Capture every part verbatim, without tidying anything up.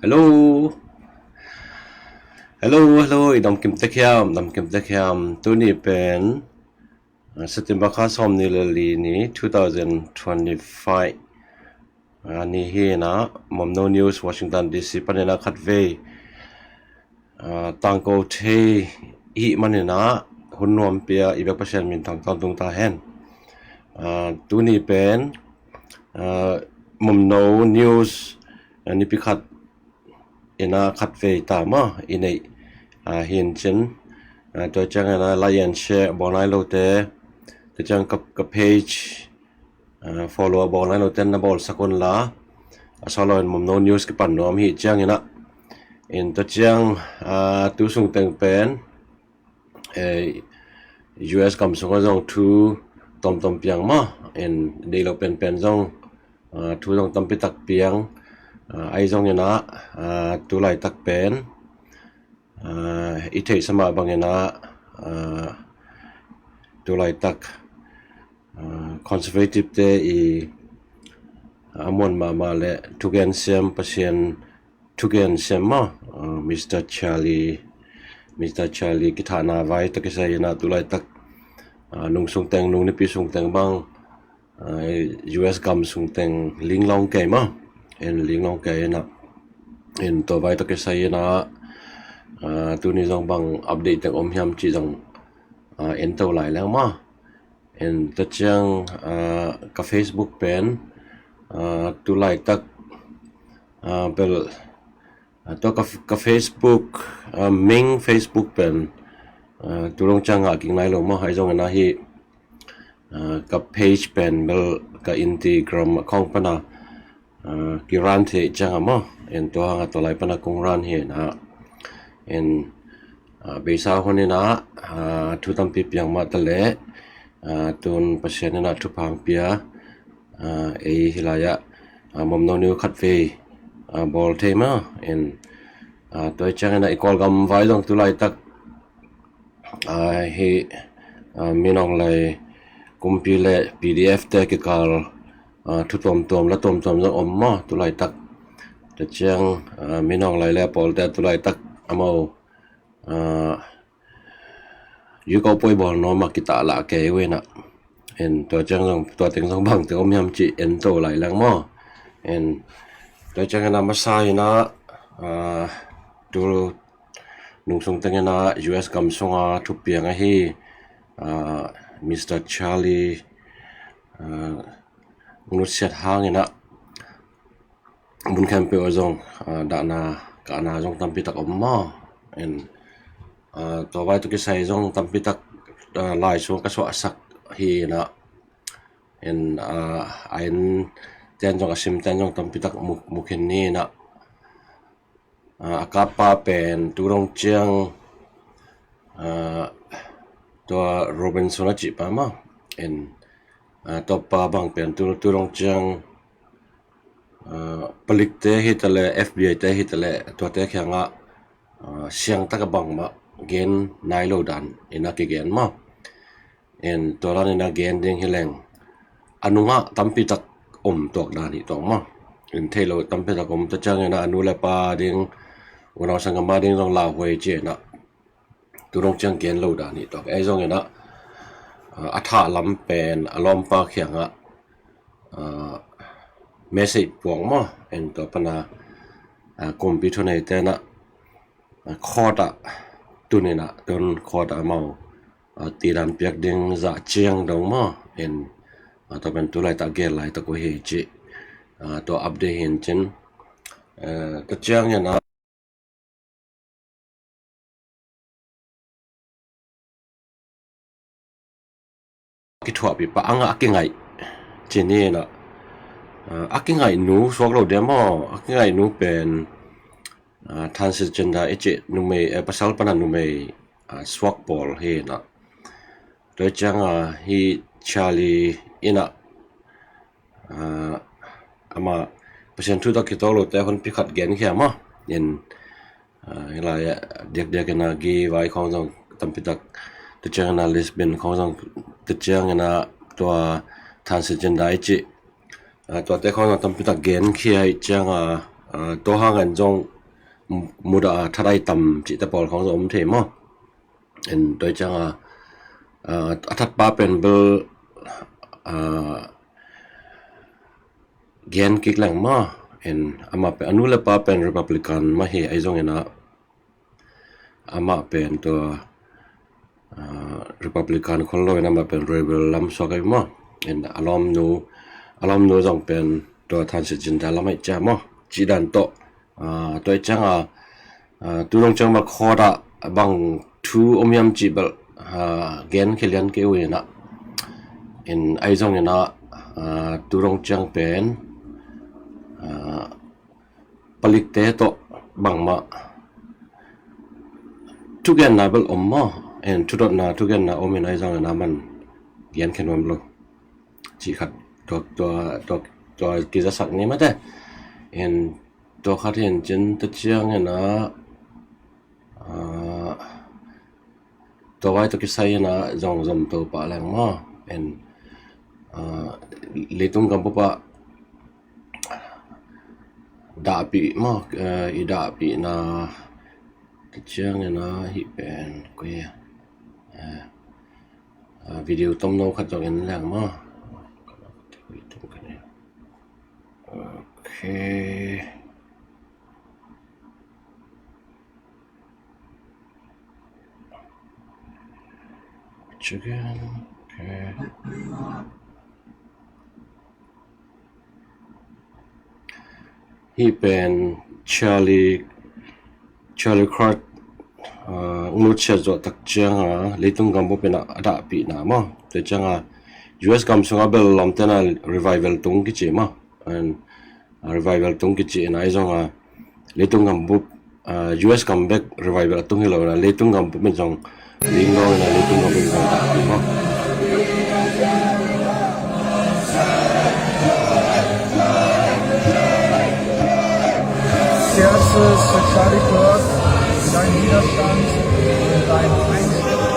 Hello. Hello, hello. I damkim tek hiam, damkim tek hiam. Tuni pen, ah, September kha sawmnih le li ni, two thousand twenty-five. Ah, ni hi na, Momno News, Washington D C panin a khatvei, ah, tangko thei hi manin a, hun nuam pia i bek Pasian min thangtang tung ta hen. Ah, tuni pen, ah, Momno News, ah, nipi khat in a khatvei ta maw i neih, ah, hi in cin, ah, tua ciangin a like and share bawl nai lote, tua ciang ka, ka page, ah, follow bawl nai lote na bawlsak un la, a sawt lo in Momno News kipan nuam hi ciangin a, in tua ciang, ah, tu sung teng pen, eh, U S gam sungah zong thu tomtom piang maw, in deih lo penpen zong, ah, thu zong tampi tak piang, ah, ahi zongin a, ah, tu laitak pen, ah, i theihsa mah bangin a, ah, tu laitak, ah, conservative te i, ah, a muan mahmah le thugen siam Pasian thugen siam maw, ah, Mister Charlie, Mister Charlie kithahna vai tawh kisai in a tu laitak, ah, nung sung teng, nung nipi sung teng bang, ah, U S gam sung teng linglawng kei maw, en linglawng kei in a, en tua vai tawh kisai in a, ah, tuni zong bang update teng om hiam cih zong, ah, en to lai leng maw. En tua ciang, ah, ka Facebook pen, ah, tu laitak, ah, bel, ah, tua ka, ka Facebook, ah, main Facebook pen, ah, tu dong ciang ngah kik nai lo maw, ahi zongin a hi, ah, ka page pen bel ka Instagram account pana, ah, ki run thei ciang a maw, en tua hang a tua lai pana kong run hi na, en, ah, beisa hun in a, ah, thu tampi piang mah ta leh, ah, tun Pasian in a thupha hong pia, ah, ei hi lai ah, ah, Momno News khatvei, ah, bawl thei maw, en, ah, tua ciangin a i Kawlgam vai zong tu laitak, ah, hi, ah, Min Aung Hlaing kumpi le P D F te kikal, ah, thu tuamtuam la tuamtuam zong om maw tu laitak. Tua ciang, ah, Min Aung Hlaing le a pawlte tu laitak amau, ah, yu kau poi bawl nuam a kitah lah kei uh in a. En tua ciang zong, tua teng zong bang teng om hiam cih en to lai leng maw. En tua ciangin a masa in a, ah, tu nung sung tengin a U S gam sunga thupiang ahi, ah, Mister Charlie, ah, nutsiat hangin a mun khempeuh ah zong, ah, dahna kahna zong tampi tak om maw. En, ah, tua vai tawh kisai zong tampi tak, ah, lai sung ka suahsak hi in a, en, ah, a en ten zong a sim ten zong tampi tak mu, mu khin ni in a, ah, a kappa pen tu dong ciang, ah, tua Robinson a cih pa maw, en, ah, tua pa bang pen tu, tu dong ciang, ah, palikte hi ta leh, F B I te hi ta leh, tuate kiangah, ah, siangtak a bangmah gen nai lo dan in a kigen maw. En tua dan in a gen ding hi leng a nungah tampi tak om tuak dan hi tuak maw. En thei lo tampi tak om, tua ciangin a a nu le pa ding, unau sanggam a ding zong lauhuai ci in a tu dong ciang gen lo dan hi tuak. Ei zongin a, ah, a thah lam pen a lawmpa kiangah, ah, message puak maw. En tua pana, ah, kumpi thuneite in a, ah, court ah tun in a, tun court ah amau, ah, tidan piak ding zah ciang dong maw. En, ah, tua pen tu laitak gel laitak uh hi cih, ah, tua update hi in cin, eh, tua ciangin a kithuahpih pah a ngah a kingaih ci ni in a, ah, a kingaih nu suak lo dia maw, a kingaih nu pen, ah, transgender i cih numei, eh, pasal pana numei, ah, suak pawl hi in a. Tua ciang a hi Charlie in a, ah, amah Pasian thu tawh kituak lote hun pi khat genkhia maw. In, ah, hi lai ah diakdiak in a gi vai khawng zong tampi tak, tua ciangin a lesbian khawng zong, tua ciangin a tua transgender i cih, ah, tuate khawng zong tampi tak genkhia hi ciang a, Tua hangin zong mudah a that ai tam cihte pawl khawng zong om thei maw. In tua ciangin a thatpa pen bel gen kik leng maw. In amah pen a nu le pa pen Republican mah hi ahi zongin a amah pen tua Republican khol lo in amah pen rebel lam suak ahi maw. In a lawmnu a lawmnu zong pen tua transgender lam ahi cia maw. Cih dan tawh tua ciangin tu dong ciang bel khawt ah bang thu om hiam cih bel gen khia lian kei uh in a. In ahi zongin a tu dong ciang pen palikte tawh bangmah thugenna bel om maw. En thudotna thugenna om in ahi zongin a man gen khen om lo. Cih khat tua tua tua tua kizasak ni mate. En tua khat hin cin ta ciangin a tua vai tawh kisai in a zong zom to pah leng maw. En leitung gambup ah dahpih maw. I dahpihna ta ciangin a hih pen koi a video tomno khat zong en leng maw. Okay. Chicken. Okay. Hih pen Charlie Charlie Kirk ung lut siat zawh tak ciangin leitung gambup in a dahpihna maw. Tua ciangin U S gam sungah bel lawmte in a revival tung kici maw. Revival tung kici in ahi zongin leitung gambup U S gam bek revival a tung hi lo in a leitung gambup in zong ling dawng in a leitung gambup in zong dahpih maw. Hier ist es Charlie Kirk, dein Widerstand, dein Einstand.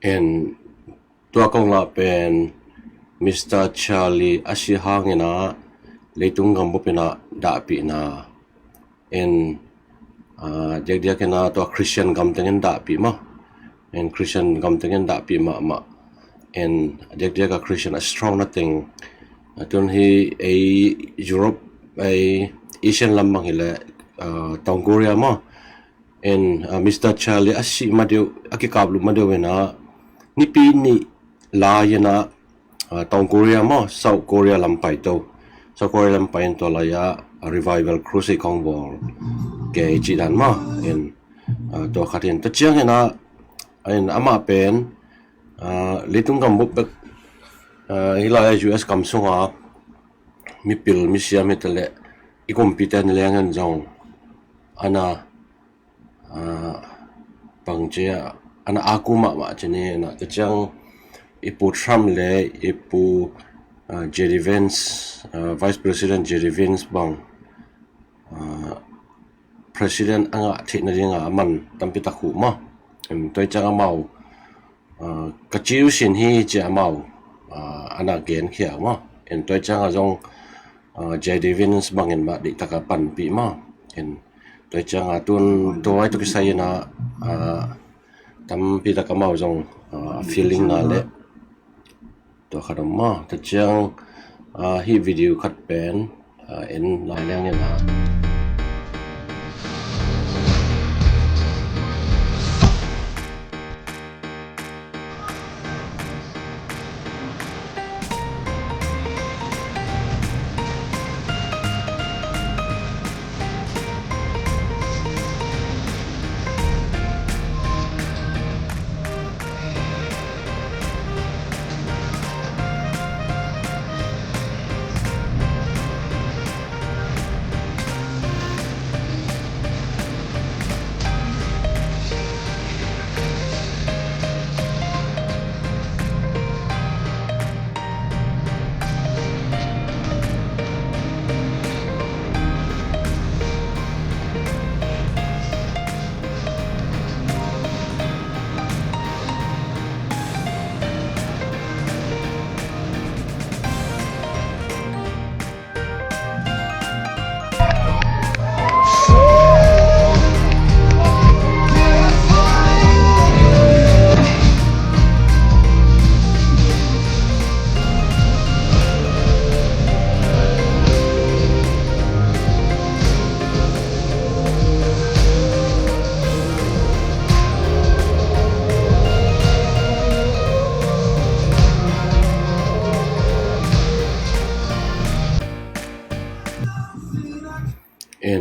En tua kong lah pen Mister Charlie a si hangin a leitung gambup in a dahpihna. En diakdiak in a tua Christian gam tengin dahpih maw. En Christian gam tengin dahpih mahmah. En diakdiak a Christian a strong na teng. Tun hi ei Europe ei Asian lam bang hi le Tong Korea maw. En Mister Charlie a si ma deuh a kikaplup ma deuh in a nipi nih lai in a Tong Korea maw, South Korea lam pai to. South Korea lam pai in tua lai a revival crusade kong bawl kei cih dan maw. En tua khat in tua ciangin a en amah pen leitung gambup bek hi lai a U S gam sunga mipil misiam hi ta leh i kumpite ni leng hen zong ana bangci a ana aku mahmah ci ni na. Tua ciang i pu Trump le i pu J D Vance, Vice President J D Vance bang President a ngah theih nadinga a man tampi tak huh maw. Tua ciang amau ka ci uh sin hi ci amau ana genkhia maw. En tua ciang a zong J D Vance bangin mah dihtaka panpih maw. En tua ciang a tun tua ai tua kisai in a tampi tak amau zong feeling na le tua khat om maw. Tua ciang hih video khat pen en lai liang in a.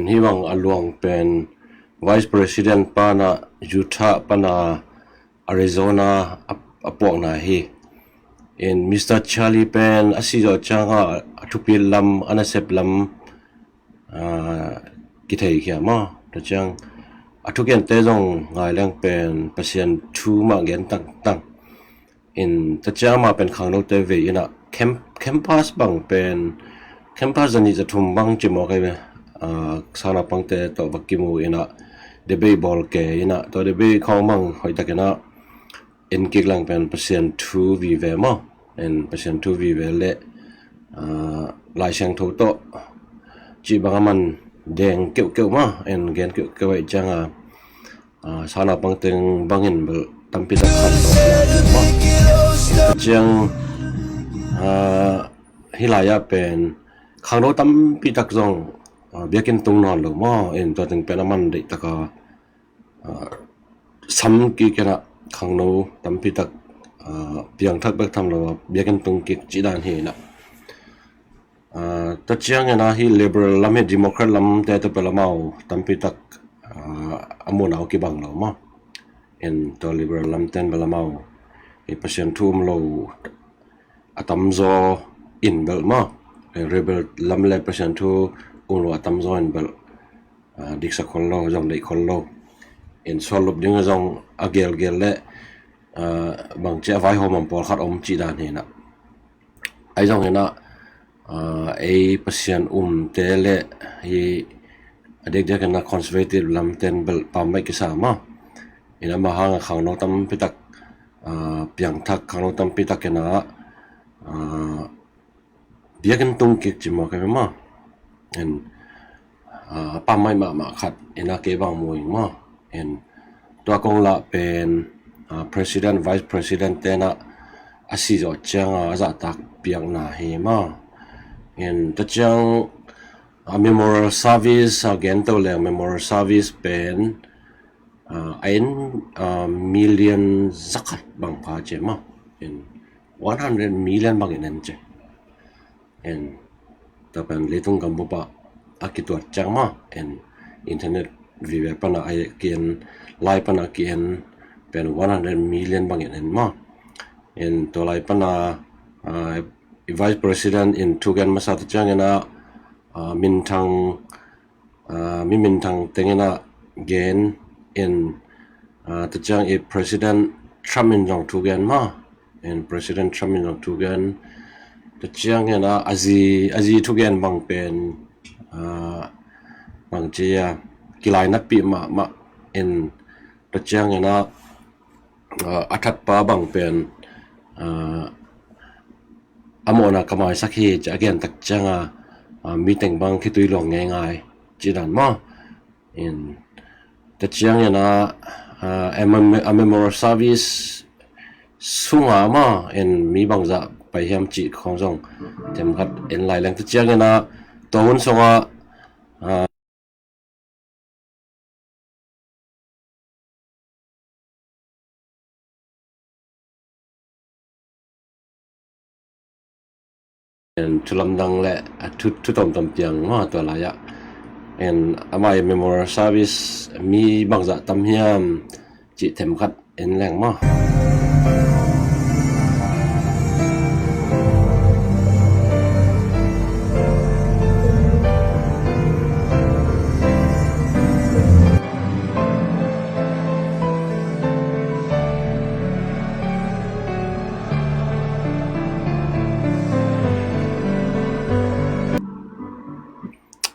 Hih bang a luang pen Vice President pana Utah pana Arizona a, a puakna hi. In Mister Charlie pen a si zawh cianga a thupit lam, a nasep lam, aa, kithei khia maw. Tua ciang a thugente zong ngai leng pen Pasian thu mah gen tangtang. In tua ciang amah pen khangnote vei inah camp-, campus bang pen, campus za nih za thum bang ci maw kei ve. Aa, sangnaupangte tawh va kimu inah debate bawl kei inah, tua debate khawng bang hoihtak inah en kik leng pen Pasian thu vive maw. En Pasian thu vive le, aa, Lai Siangtho tawh cih bang a man deng keuhkeuh maw. En gen keuhkeuh ahih cianga, aa, sangnaupang teng bangin bel tampi tak khan tawh na maw. Tua ciang, aa, hih lai-ah pen khangno tampi tak zong, aa, biakinn tung nawn lo maw. En tua teng pen a man deih taka, aa, sam kik inah khangno tampi tak, aa, piangthak bek tham lo a biakinn tung kik cih dan hi inah. Aa, tua ciang inah hih Liberal lam hih Democrat lamte tawh pen amau tampi tak, aa, a muhna uh kibang lo maw. En tua Liberal lamte in bel amau hih Pasian thu um lo a tamzaw in bel maw. Liberal lam le Pasian thu um lo a tamzaw in bel, aa, diksa khol lo, zong deih khol lo. In sual lup ding a zong a gelgel le, aa, bangci a vaihawm om pawlkhat om cih dan hi inah. Ahi zong inah, aa, ei Pasian umte le hih a diakdiak inah conservative lamte in bel pammaih kisa maw. Inah amah hanga khangno tampi tak, aa, piangthak, khangno tampi tak inah, aa, biakinn tung kik ci maw kei ve maw. En, aa, pammaih mahmah khat inah kei bang mu ing maw. En tua kong lah pen, aa, President, Vice President tenah a si zawh cianga a zahtak piakna hi maw. En tua ciang, aa, memorial service, aa, gen to leng memorial service pen, aa, a en, aa, million zakhat bang pha ci maw. En one hundred million bangin en ci. En tua pen leitung gam bup ah a kituat ciang maw. En internet vive pana a ki-en, lai pana a ki-en pen one hundred million bangin en maw. En tua lai pana, aa, Vice President in thugen masa tua ciang inah, aa, minthang, aa, mi minthang teng inah gen in, aa, tua ciang i President Trump in zong thugen maw. In President Trump in zong thugen. Tua ciang inah a zi, a zi thugen bang pen, aa, bangci a kilainatpih mahmah in tua ciang inah, aa, a thatpa bang pen, aa, a mawhna ka maisak hi ci a gen tak cianga, aa, mi teng bang khitui luang ngeingai cih dan maw. In tua ciang inah, aa, a mem-, a memorial service sunga maw, in mi bangzah pai hiam cih khawng zong themkhat en lai leng. Tua ciang inah tua hun sungah, aa, en thu lamdang le, a, thu, thu tawmtawm piang maw tua lai-ah. En amah i memorial service mi bangzah tam hiam cih themkhat en leng maw.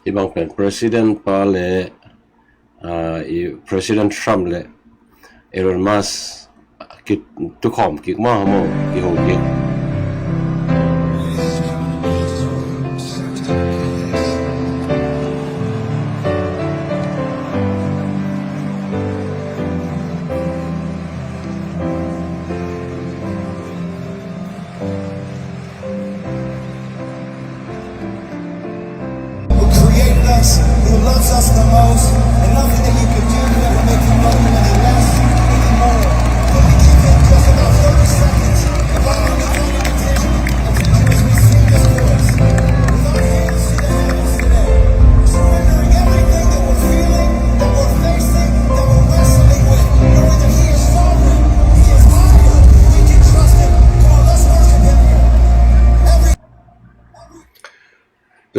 Hih bang pen President pa le, aa, i President Trump le Elon Musk kitukhawm kik maw, maw, kiho kik. Who created us, who loves us the most, and nothing that you can do will ever make him love you any less, any more. Can we give him just about thirty seconds of our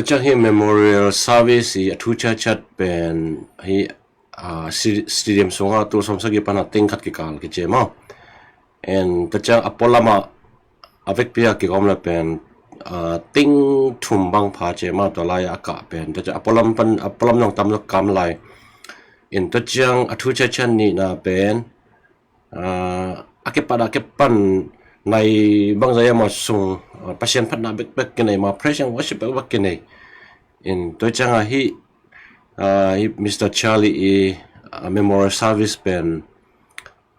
Tua ciang hih memorial service i a thu ciatciat pen hih, ah, sti-, stadium sungah tul sawmsagih pan a teng khat kikal kici maw. And tua ciang a pualam ah a vekpi a kikawm lai pen, ah, teng thum bang pha ci maw, tua lai a kah pen. Tua ciang a pualam pan, a pualam nong tam lo kam lai. And tua ciang a thu ciatciat nihna pen, ah, a kipat a kipan nai bangzah hiam a sung, ah, Pasian phatna bekbek kinei maw, praise and worship bekbek kinei. And tua ciang a hih, ah, hih Mister Charlie i, ah, memorial service pen,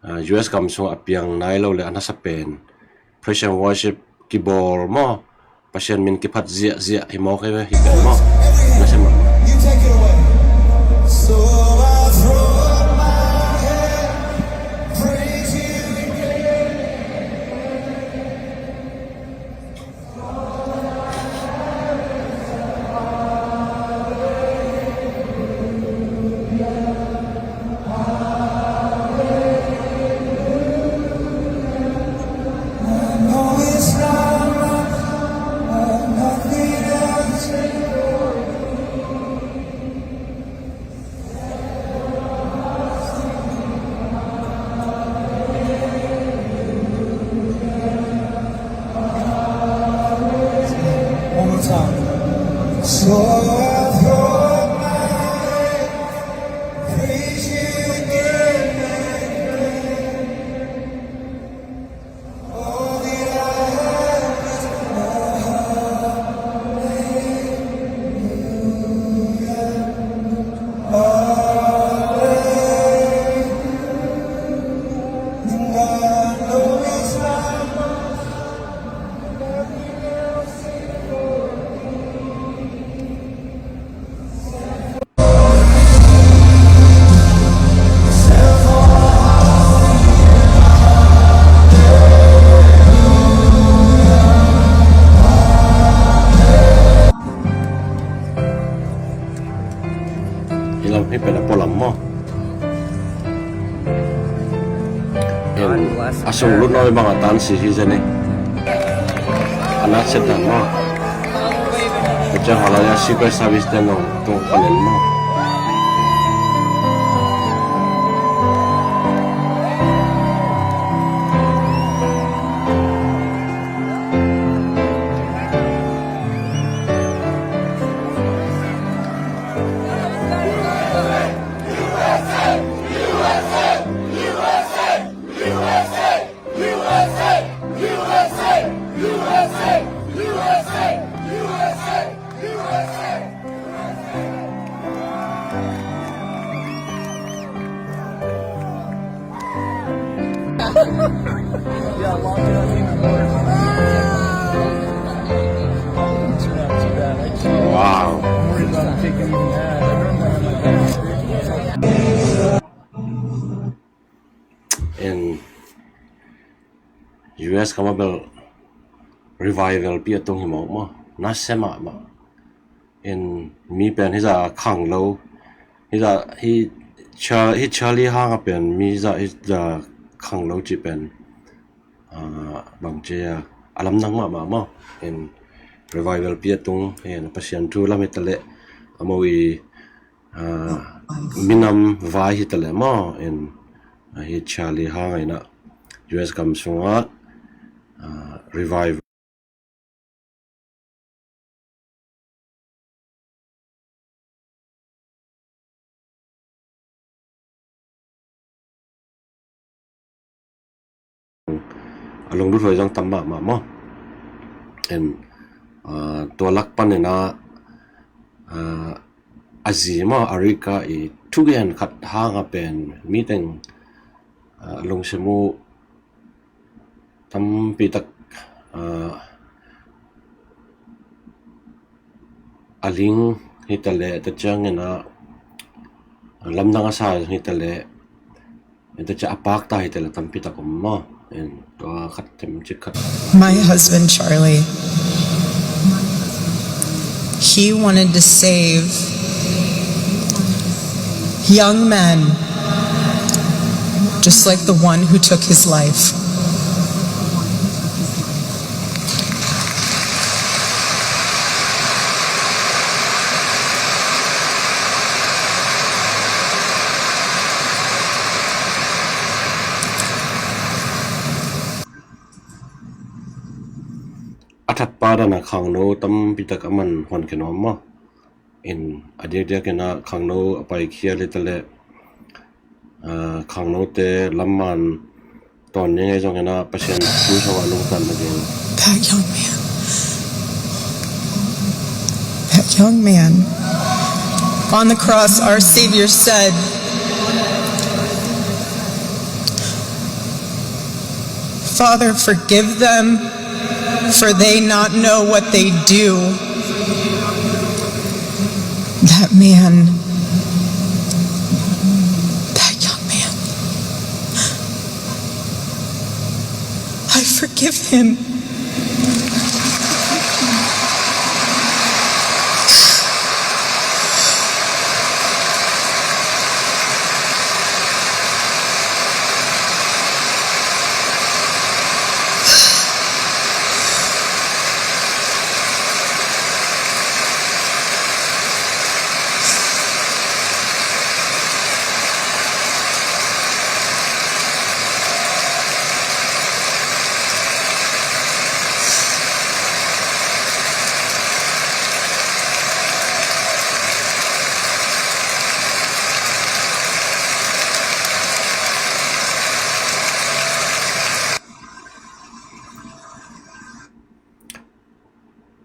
ah, U S gam sungah a piang nai lo le a nasa pen praise and worship kibawl maw, Pasian min kiphat ziahziah hi mawk hi ve, hih pen maw. Nasia mah. One more time. So I throw my hands, praise you again and again. All that I have is a hallelujah. Hih lam hih pen a pualam maw. En, a sung lut nawi bang a tan si hi zen e. A nat set dan maw. Tua ciang hala ya Secret Service te nong tung panen maw. Wow. In U S kama bel revival pi a tung hi mawk maw. Nasia mahmah. In mi pen hi za khang lo. Hi za hi Char-, hi Charlie hang a pen mi za hi za khang lo ci pen. Ah, bang ci a, a lamdang mahmah maw. In revival pi a tung, in Pasian thu lam hi ta leh. A mo i, ah, minam vai hi ta leh maw. In, ah, hi Charlie hang a ina U S gam sungah, ah, revival. A lunglut huai zong tam mahmah maw. In, ah, tua lak pan ina, ah, a zi maw, Erica i thugen khat hang a pen mi teng, ah, lungsim uh tampi tak, ah, a ling hi ta leh, tua ciang ina, ah, lamdang a sa hi ta leh, tua ciang a pakta hi ta leh tampi tak om maw. In tua khat tem ci khat. My husband, Charlie, he wanted to save young men just like the one who took his life. Adana khangno tampi tak a man hon khe nuam maw. In a diakdiak in ah khangno a paikhia le ta leh, ah, khangnote lamman tawn ni ngei zongin ah Pasian thu sungah lungtang na ding. That young man. That young man. On the cross, our Savior said, "Father, forgive them, for they not know what they do." That man, that young man, I forgive him.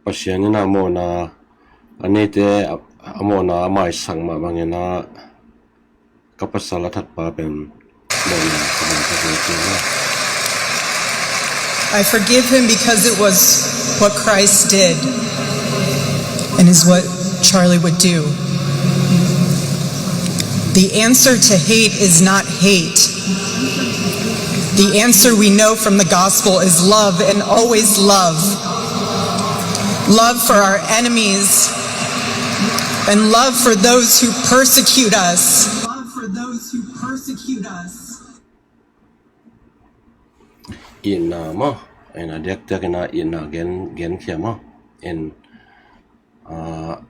Pasian in a mawhna, a neite a, a mawhna a maisak mah bangin a, ka pasal a thatpa pen mawhna ka maisak hi, ci hi. I forgive him because it was what Christ did and is what Charlie would do. The answer to hate is not hate. The answer we know from the gospel is love, and always love. Love for our enemies and love for those who persecute us. Love for those who persecute us. Itna maw, in a diakdiak in a itna gen, genkhia maw. In, ah,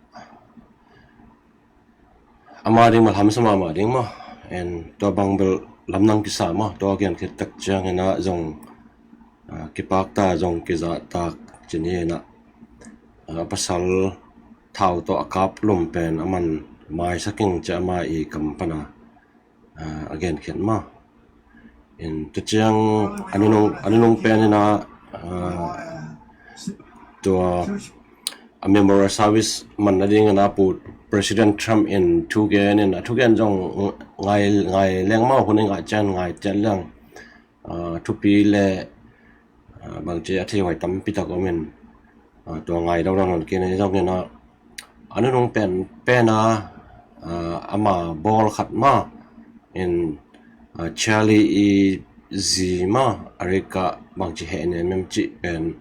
ama ding bel hamsa mahmah ding maw. En, tua bang bel lamdang kisa maw, tua gen khit tak ciangin a zong, ah, kipakta zong kizahtak ci ni in a, ah, pasal thau tawh a kap lum pen a man maisak ing ci ama i kam pan a, ah, a gen khit maw. In tua ciang a nunung, a nunung pen in a, ah, tua a memorial service man nading in a pu President Trump in thugen in a, thugen zong ngai, ngai leng maw, hun i ngah ciang ngai ciat leng, ah, thupi le, ah, bangci a thei huai tampi tak om in, ah, tua ngai dodon kei ni zongin a, a nunung pen, pen a, ah, ama bawl khat maw, in, ah, Charlie i zi maw, Erica bangci heh ne mem cih pen,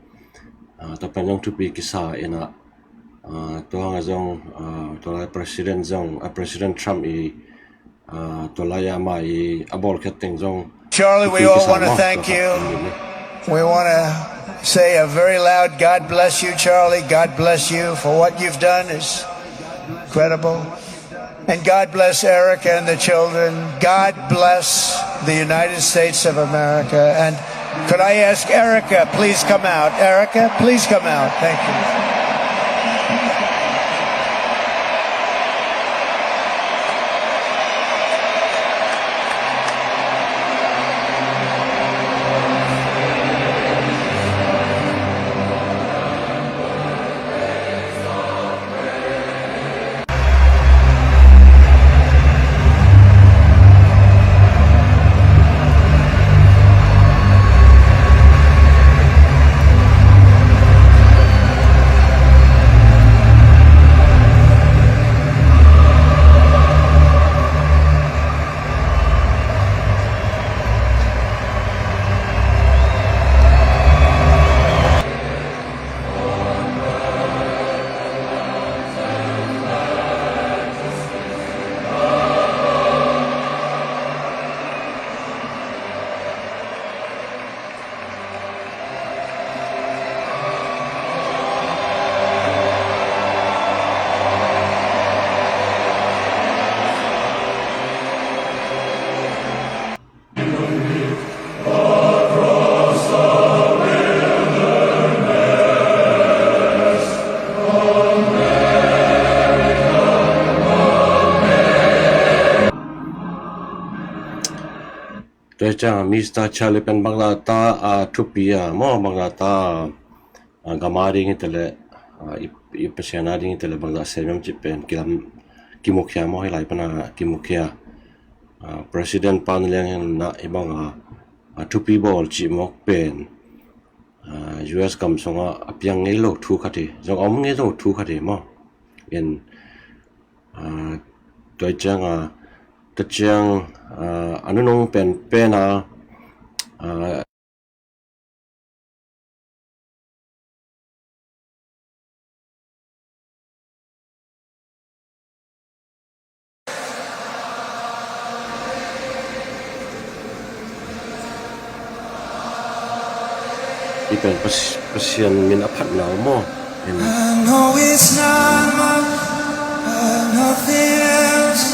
ah, tua pen zong thupi kisa in a, ah, tua hang a zong, ah, tua lai President zong, ah, President Trump i, ah, tua lai ama i a bawl khat teng zong Charlie, we all want to thank you. We want to say a very loud "God bless you, Charlie. God bless you for what you've done is incredible." And God bless Erica and the children. God bless the United States of America. And could I ask Erica, please come out. Erica, please come out. Thank you. Tua ciang Mister Charlie pen bangzah ta a thupi a maw, bangzah ta a gam a ding hi teh leh, a, i, i Pasian a ding hi teh leh bangzah sem hiam cih pen kilam, kimukhia maw, hih lai pan a kimukhia. A, President pan liang in ah hih bang a, a, thupi bawl cih mawk pen, a, U S gam sungah a piang ngei lo thu khat hi, zong a om ngei lo thu khat hi maw. In, a, tua ciang a, tua ciang a, a nunung pen pen a, a, Hih pen Pas-, Pasian min a phatna maw. In. I know it's not much, but nothing else.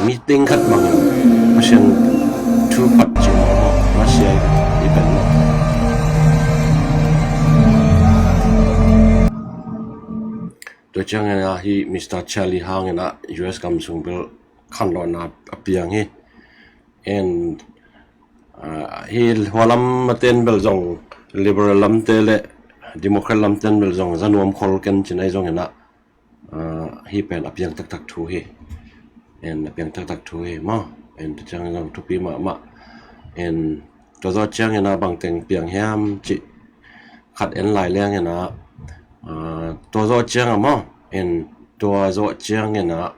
Meeting khat bangin Pasian thu phat cih maw, Russia i pen maw. Tua ciangin ah hih Mister Charlie hangin ah U S gam sung bel khanlawhna a piang hi. And, ah, hih hua lam a ten bel zong, Liberal lamte le Democrat lamte in bel zong za nuam khol ken cin ahi zongin ah, ah, hih pen a piang taktak thu hi. And a piang taktak thu hi maw. And tua ciang zong thupi mahmah. And tua zawh ciangin ah bangteng piang hiam cih khat en lai leng in ah, ah, tua zawh ciang ah maw. And tua zawh ciangin ah,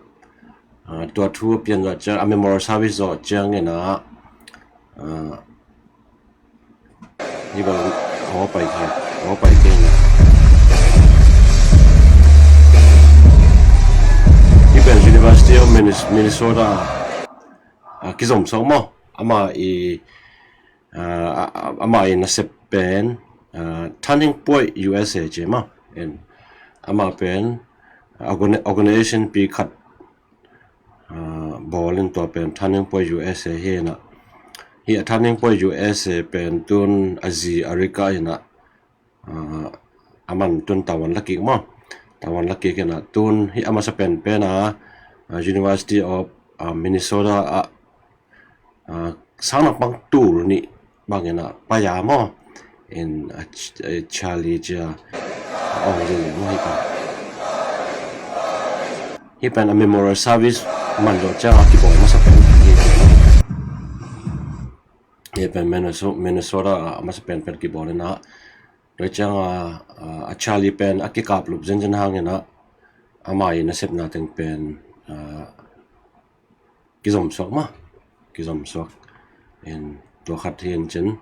ah, tua thu a pian zawh ciang, a memorial service zawh ciangin ah, ah, hih bang, aw pai kei, aw pai kei. Hih pen University of Minnes-, Minnesota, ah, kizom sawk maw. Ama i, ah, ah, ama i nasep pen, ah, Turning Point U S A ci maw. En, ama pen, ah, organ-, organization pi khat, ah, bawl in tua pen Turning Point U S A hi in ah. Hih a Turning Point U S A pen tun a zi a rika in ah, ah, aman tun tavuan la kik maw. Tavuan la kik in ah tun hih a masa pen pen a, ah, University of, ah, Minnesota ah, ah, sang lampang tul nih bangin ah pai a maw. In, ah, Ch-, eh, Charlie cia a ong zia maw hih pen. Hih pen a memorial service man zawh ciang a kibawl masa pen hi. Hih pen Minneso-, Minnesota ah a masa pen pen kibawl in ah. Tua ciang a, ah, a Charlie pen a kikaplup zenzen hangin ah ama i nasepna teng pen, ah, kizom suak maw. Kizom suak. En, tua khat hi in cin.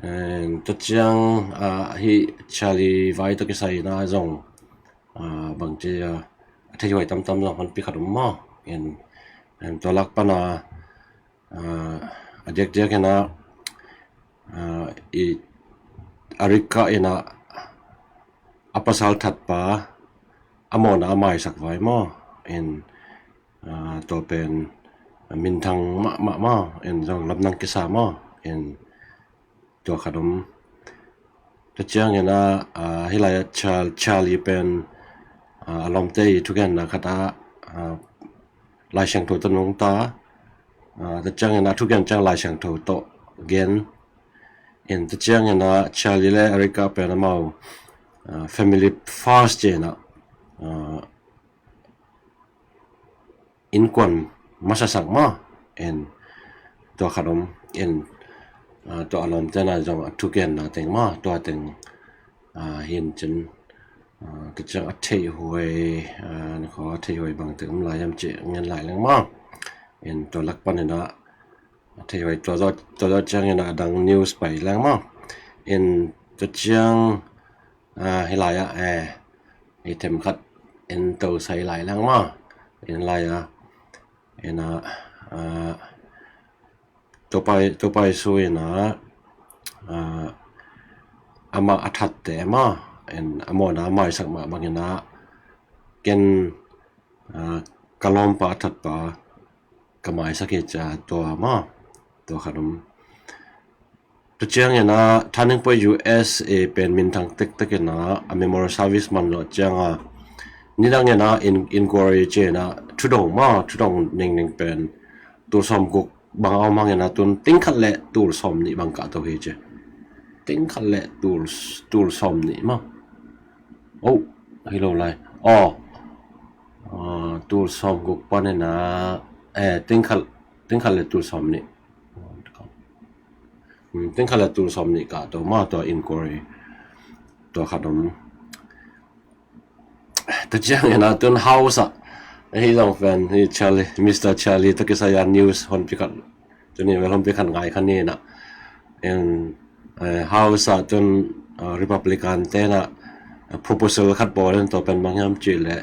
En, tua ciang, ah, hih Charlie vai tawh kisai in ah zong, ah, bangci, ah, a theihuai tamtam zong honpi khat om maw. En, en, tua lak pan a, ah, a diakdiak in ah, ah, i a rika in ah a pasal thatpa a mawhna a maisak vai maw. En, ah, tua pen minthang mahmah maw. En, zong lamdang kisa maw. En, tua khat om. Tua ciangin ah, ah, hih lai ah Char-, Charlie pen, ah, a lawmte i thugenna khat ah, ah, Lai Siangtho tawh nungta. Ah, tua ciangin ah thugen ciang Lai Siangtho tawh gen. In tua ciangin ah Charlie le Erica pen amau, ah, family first ci in ah, ah, innkuan masasak maw. En, tua khat om. En, ah, tua a lawmte in ah zong a thugenna teng maw, tua teng, ah, hi in cin, ah, tua ciang a theihhuai, ah, na khaw a theihhuai bangteng om lai hiam cih ngen lai leng maw. En, tua lak pan in ah a theihhuai tua zawh, tua zawh ciangin ah a dang news pai leng maw. En, tua ciang, ah, hih lai ah, eh, i themkhat en to sai lai leng maw. En lai ah, en ah, ah, Topa, Topa Jesu in ah, ah, amah a thatte maw. En, a mawhna a maisak mah bangin ah ken, ah, ka lawmpa a thatpa ka maisak hi cia tua maw. Tua khat om. Tua ciangin ah Turning Point U S A pen minthang tektek in ah a memorial service man zawh ciang a nidang ina in, inquiry ci ina thudong maw, thudong ningning pen tul sawm guk bang a om hang ina tun tingkhat le tul sawm nih bang kahto hi ci. Tingkhat le tul, tul sawm nih maw. Oh, hi lo lai. Oh. Ah, tul sawm guk pan ina, eh, tingkhat, tingkhat le tul sawm nih. Hmm, tingkhat le tul sawm nih kahto maw tua inquiry. Tua khat om. Tua ciang ina tun House ah, hi zong pen hi Charlie, Mister Charlie Takisaya news hon pi khat, tuni vel hon pi khat ngai kha ni ina. In, eh, House ah tun, ah, Republican te na, ah, proposal khat bawl in tua pen bang hiam ci le,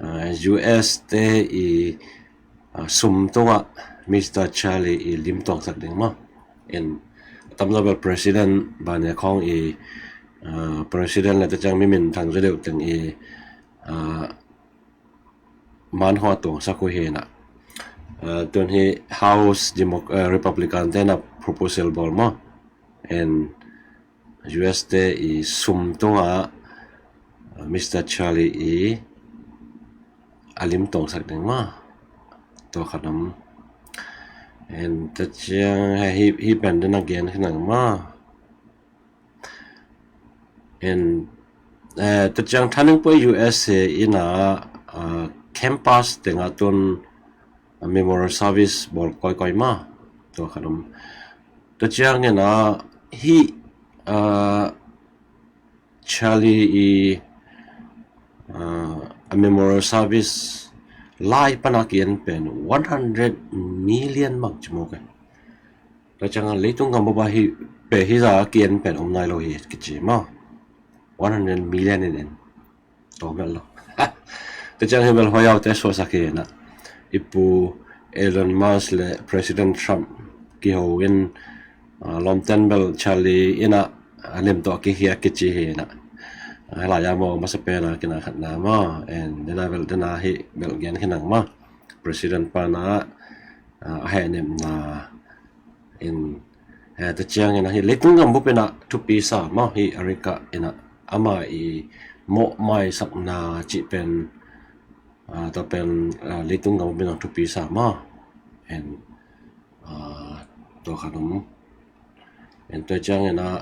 ah, U S te i, ah, sum tungah Mister Charlie i lim tuangsak ding maw. In a tamzaw bel President bane khawng i, ah, President le ta ciang mi minthang zaw deuh teng i, ah, man haw tuangsak uh hi ina. Ah, tun hi House Democ-, ah, Republican te na proposal bawl maw. In U S te i sum tungah, ah, Mister Charlie i a lim tuangsak ding maw. Tua khat om. In ta ciang hi, hi pen den a gen khin ang maw. In, eh, ta ciang Turning Point U S A ina, ah, campus tengah tun, ah, memorial service bawl kawikawi maw. Tua khat om. Ta ciang ina hi, ah, Charlie i, ah, a memorial service lai pana ki-en pen one hundred million mak ci mawk e. Ta ciang a leitung gam baba hi pe hi za ki-en pen om nai lo hi kici maw. One hundred million in en. Tawm lo. Ta ciang hi bel huayaute suaksak hi ina. I pu Elon Musk le President Trump kiho in, ah, lawmten bel Charlie ina a lim tawh kihiak kici hi ina. Ah, lai a maw masa pena kina khatna maw. En dena bel dena hi bel gen khin ang maw. President pana, ah, a hehnemna in, eh, ta ciang ina hi leitung gam bup ina thupi sa maw hi Erica ina ama i mawhmaisakna cih pen, ah, tua pen, ah, leitung gam bup ina thupi sa maw. En, ah, tua khat om. En tua ciang ina,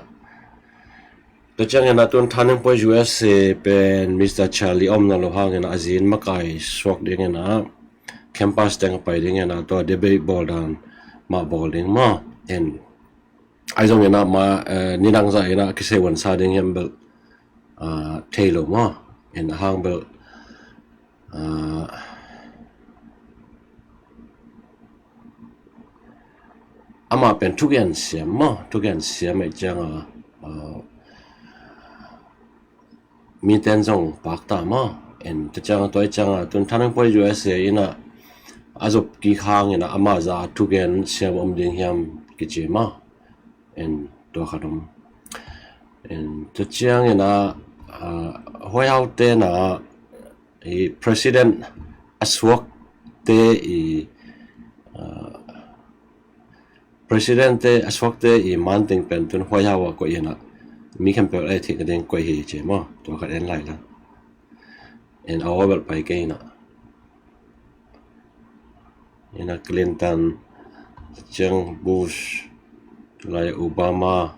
tua ciang ina tun Turning Point U S A pen Mister Charlie omna lo hang ina a zin makai suak ding ina campus teng a pai ding ina tua debate bawl dan mah bawl ding maw. En ai zong ina ma, eh, nidang zah ina kisei wan sa ding hiam bel, ah, thei lo maw. En a hang bel, ah, ama pen thugen siam maw, thugen siam ai ciang a, ah, miten zong pakta maw. En ta ciang a tua ai ciang a tun Turning Point U S A ina a zop kik hang ina ama za a thugen siam om ding hiam kici maw. En tua khat om. En ta ciang ina, ah, huayaute na i president a suakte i, ah, president te a suakte i manting pen tun huayau a koih ina mi khempeuh a i theihna ding koih hi ci maw. Tua khat en lai la. En a aw bel pai kei ina. Ina Clinton, ciang Bush, lai Obama,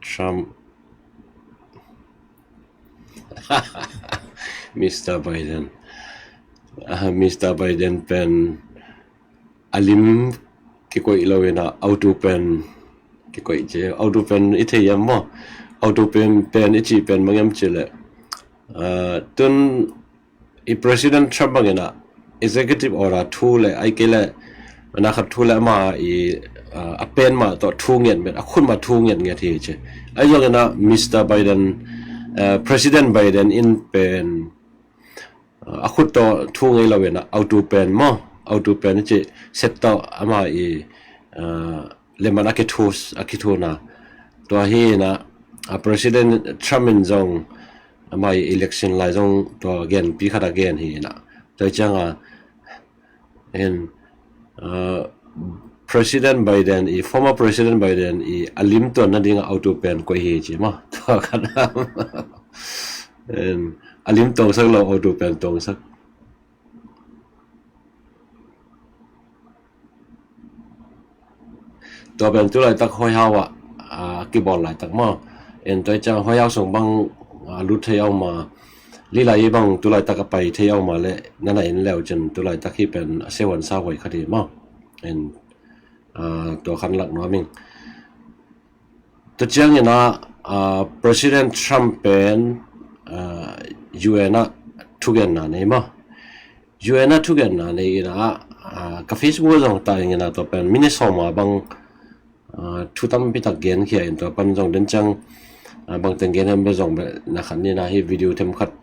Trump, Mister Biden. Ah, Mister Biden pen a lim kikoih lo ina auto pen kikoih ci. Auto pen i thei hiam maw? Auto pen, pen i cih pen bang hiam ci le, ah, tun i President Trump bang ina executive order thu le ai kei le na khat thu le ama i, ah, a pen mah tawh thu ngiat met, a khut mah thu ngiat ngiat hi ci. Ai zong ina Mister Biden, ah, President Biden in pen, ah, a khut tawh thu ngei lo ina auto pen maw, auto pen i cih set tawh ama i, ah, lemah a kithu, a kithuna. Tua hi ina, ah, President Trump in zong ama i election lai zong tua genpi khat a gen hi ina. Tua ciang a, en, ah, President Biden i, former President Biden i a lim tuan nading a auto pen koih hi ci maw. Tua khat a, en, a lim tuangsak lo, auto pen tuangsak. Tua pen tu laitak White House ah, a kibawl laitak maw. En tua ciang White House sung bang a lut thei a om a, lilai bang tu laitak a pai thei a om a leh nana en leu cin tu laitak hi pen a sehuan sa huai khat hi maw. En tua khan lak nuam ing. Tua ciangin ah, ah, President Trump pen, ah, U N ah thugenna nei maw. U N ah thugenna nei in ah, ah, ka Facebook ah zong ta ing in ah tua pen minute sawm a bang, ah, thu tampi tak genkhia in tua pan zong den ciang, ah, bang teng gen hiam bel zong bel na khat ni na hi video them khat,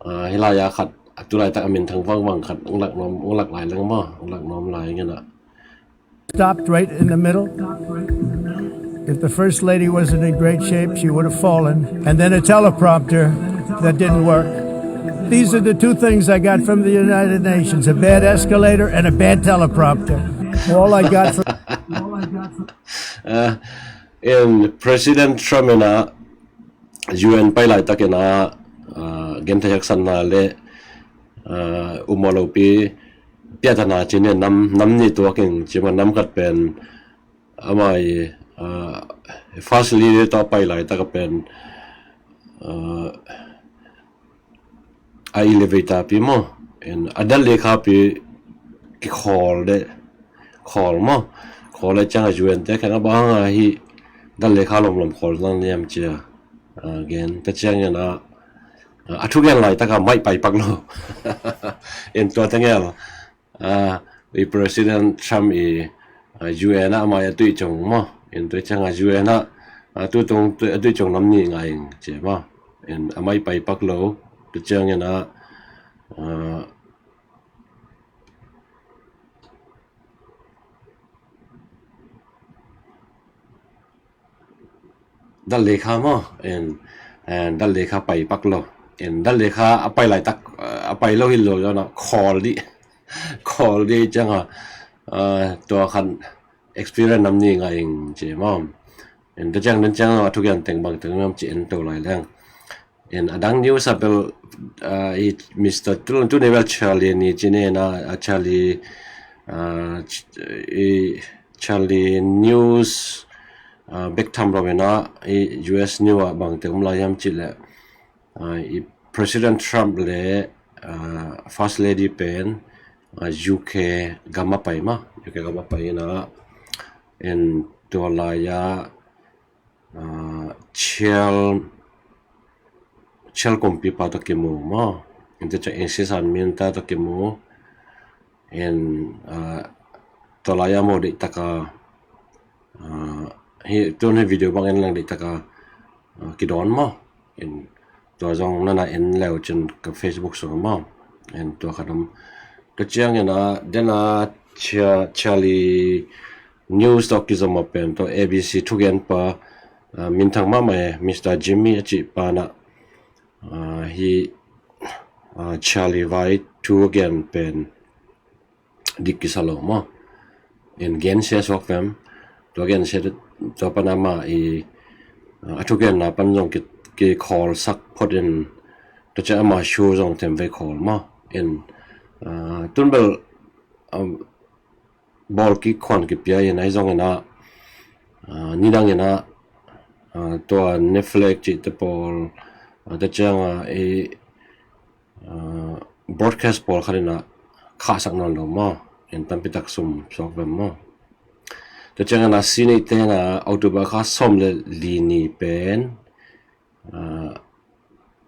ah, hi lai a khat, ah, tu laitak a minthang vangvang khat ong lak nuam, ong lak lai leng maw, ong lak nuam lai ing in ah. Stopped right in the middle. If the First Lady wasn't in great shape, she would have fallen. And then a teleprompter that didn't work. These are the two things I got from the United Nations, a bad escalator and a bad teleprompter. All I got from. Uh, in President Trump in a U N pai laitakin a, ah, genthei haksatna le, ah, um aw lopi piatana cin in nam, nam nih tuak ing ci maw. Nam khat pen ama i, ah, First Lady tawh pai laitaka pen, ah, a elevator pi maw, en a dal lekha pi kikhawl de, khawl maw, khawl le ciang a U N te khen a bang hanga hi dal lekha lomlom khawl zang niam cia, a, gen ta ciangin a, a thugen laitaka maih pai pak lo. En tua tengel, a, i President Trump i, a, U N ah a mai a tuih cong maw, en tua ciang a U N ah, a, tu tong a tuih cong nam nih ngai ing cia maw, en a maih pai pak lo, tu ciangin a, a, dal lekha maw, en, en dal lekha pai pak lo, en dal lekha a pai laitak, a pai lo hi lo lo na, khawl dih, khawl dih ciang a, a, tua khan experience nam nih ngai ing ci maw. En ta ciang den ciang a thugen teng bang teng nam ci en to lai leng. En a dang news a bel, a, i Mister tu, tu ni bel Charlie ni ci ni na, a, Charlie, a, i Charlie news, a, bek tham lo in a, i U S news a bang teng um lai hiam ci le, a, i President Trump le, a, First Lady pen, a, U K gam a pai maw, U K gam a pai in a, en tua lai a, a, Chel, Chel kumpipa tawh kimu maw. En tua ciang Insisan Minta tawh kimu. En, a, tua lai a maw deihtaka, a, hi, tun hi video bang en lang deihtaka, a, kidawn maw. En tua zong nana en leu cin ka Facebook sung maw. En tua khat om. Ka ciangin a, den a Chia, Charlie news tawh kizom a pen tawh A B C thugenpa, a, minthang mahmah e, Mister Jimmy a cih pa na, a, hi, a, Charlie vai thugen pen dik kisa lo maw. En gensia suak vem, tua gensia tua pana mah i, a, a thugenna pan zong ki, kikhawl sak phot in, tua ciang ama show zong tem vei khawl maw. En, a, tun bel, a, bawl kik khuan kipia in ahi zongin a, a, nidangin a, a, tua Netflix cihte pawl, a, tua ciang a, i, a, broadcast pawl khat in a khahsak nawn lo maw, en tampi tak sum suak vem maw. Tua ciangin a Senate te in a October kha sawm le li ni pen, a,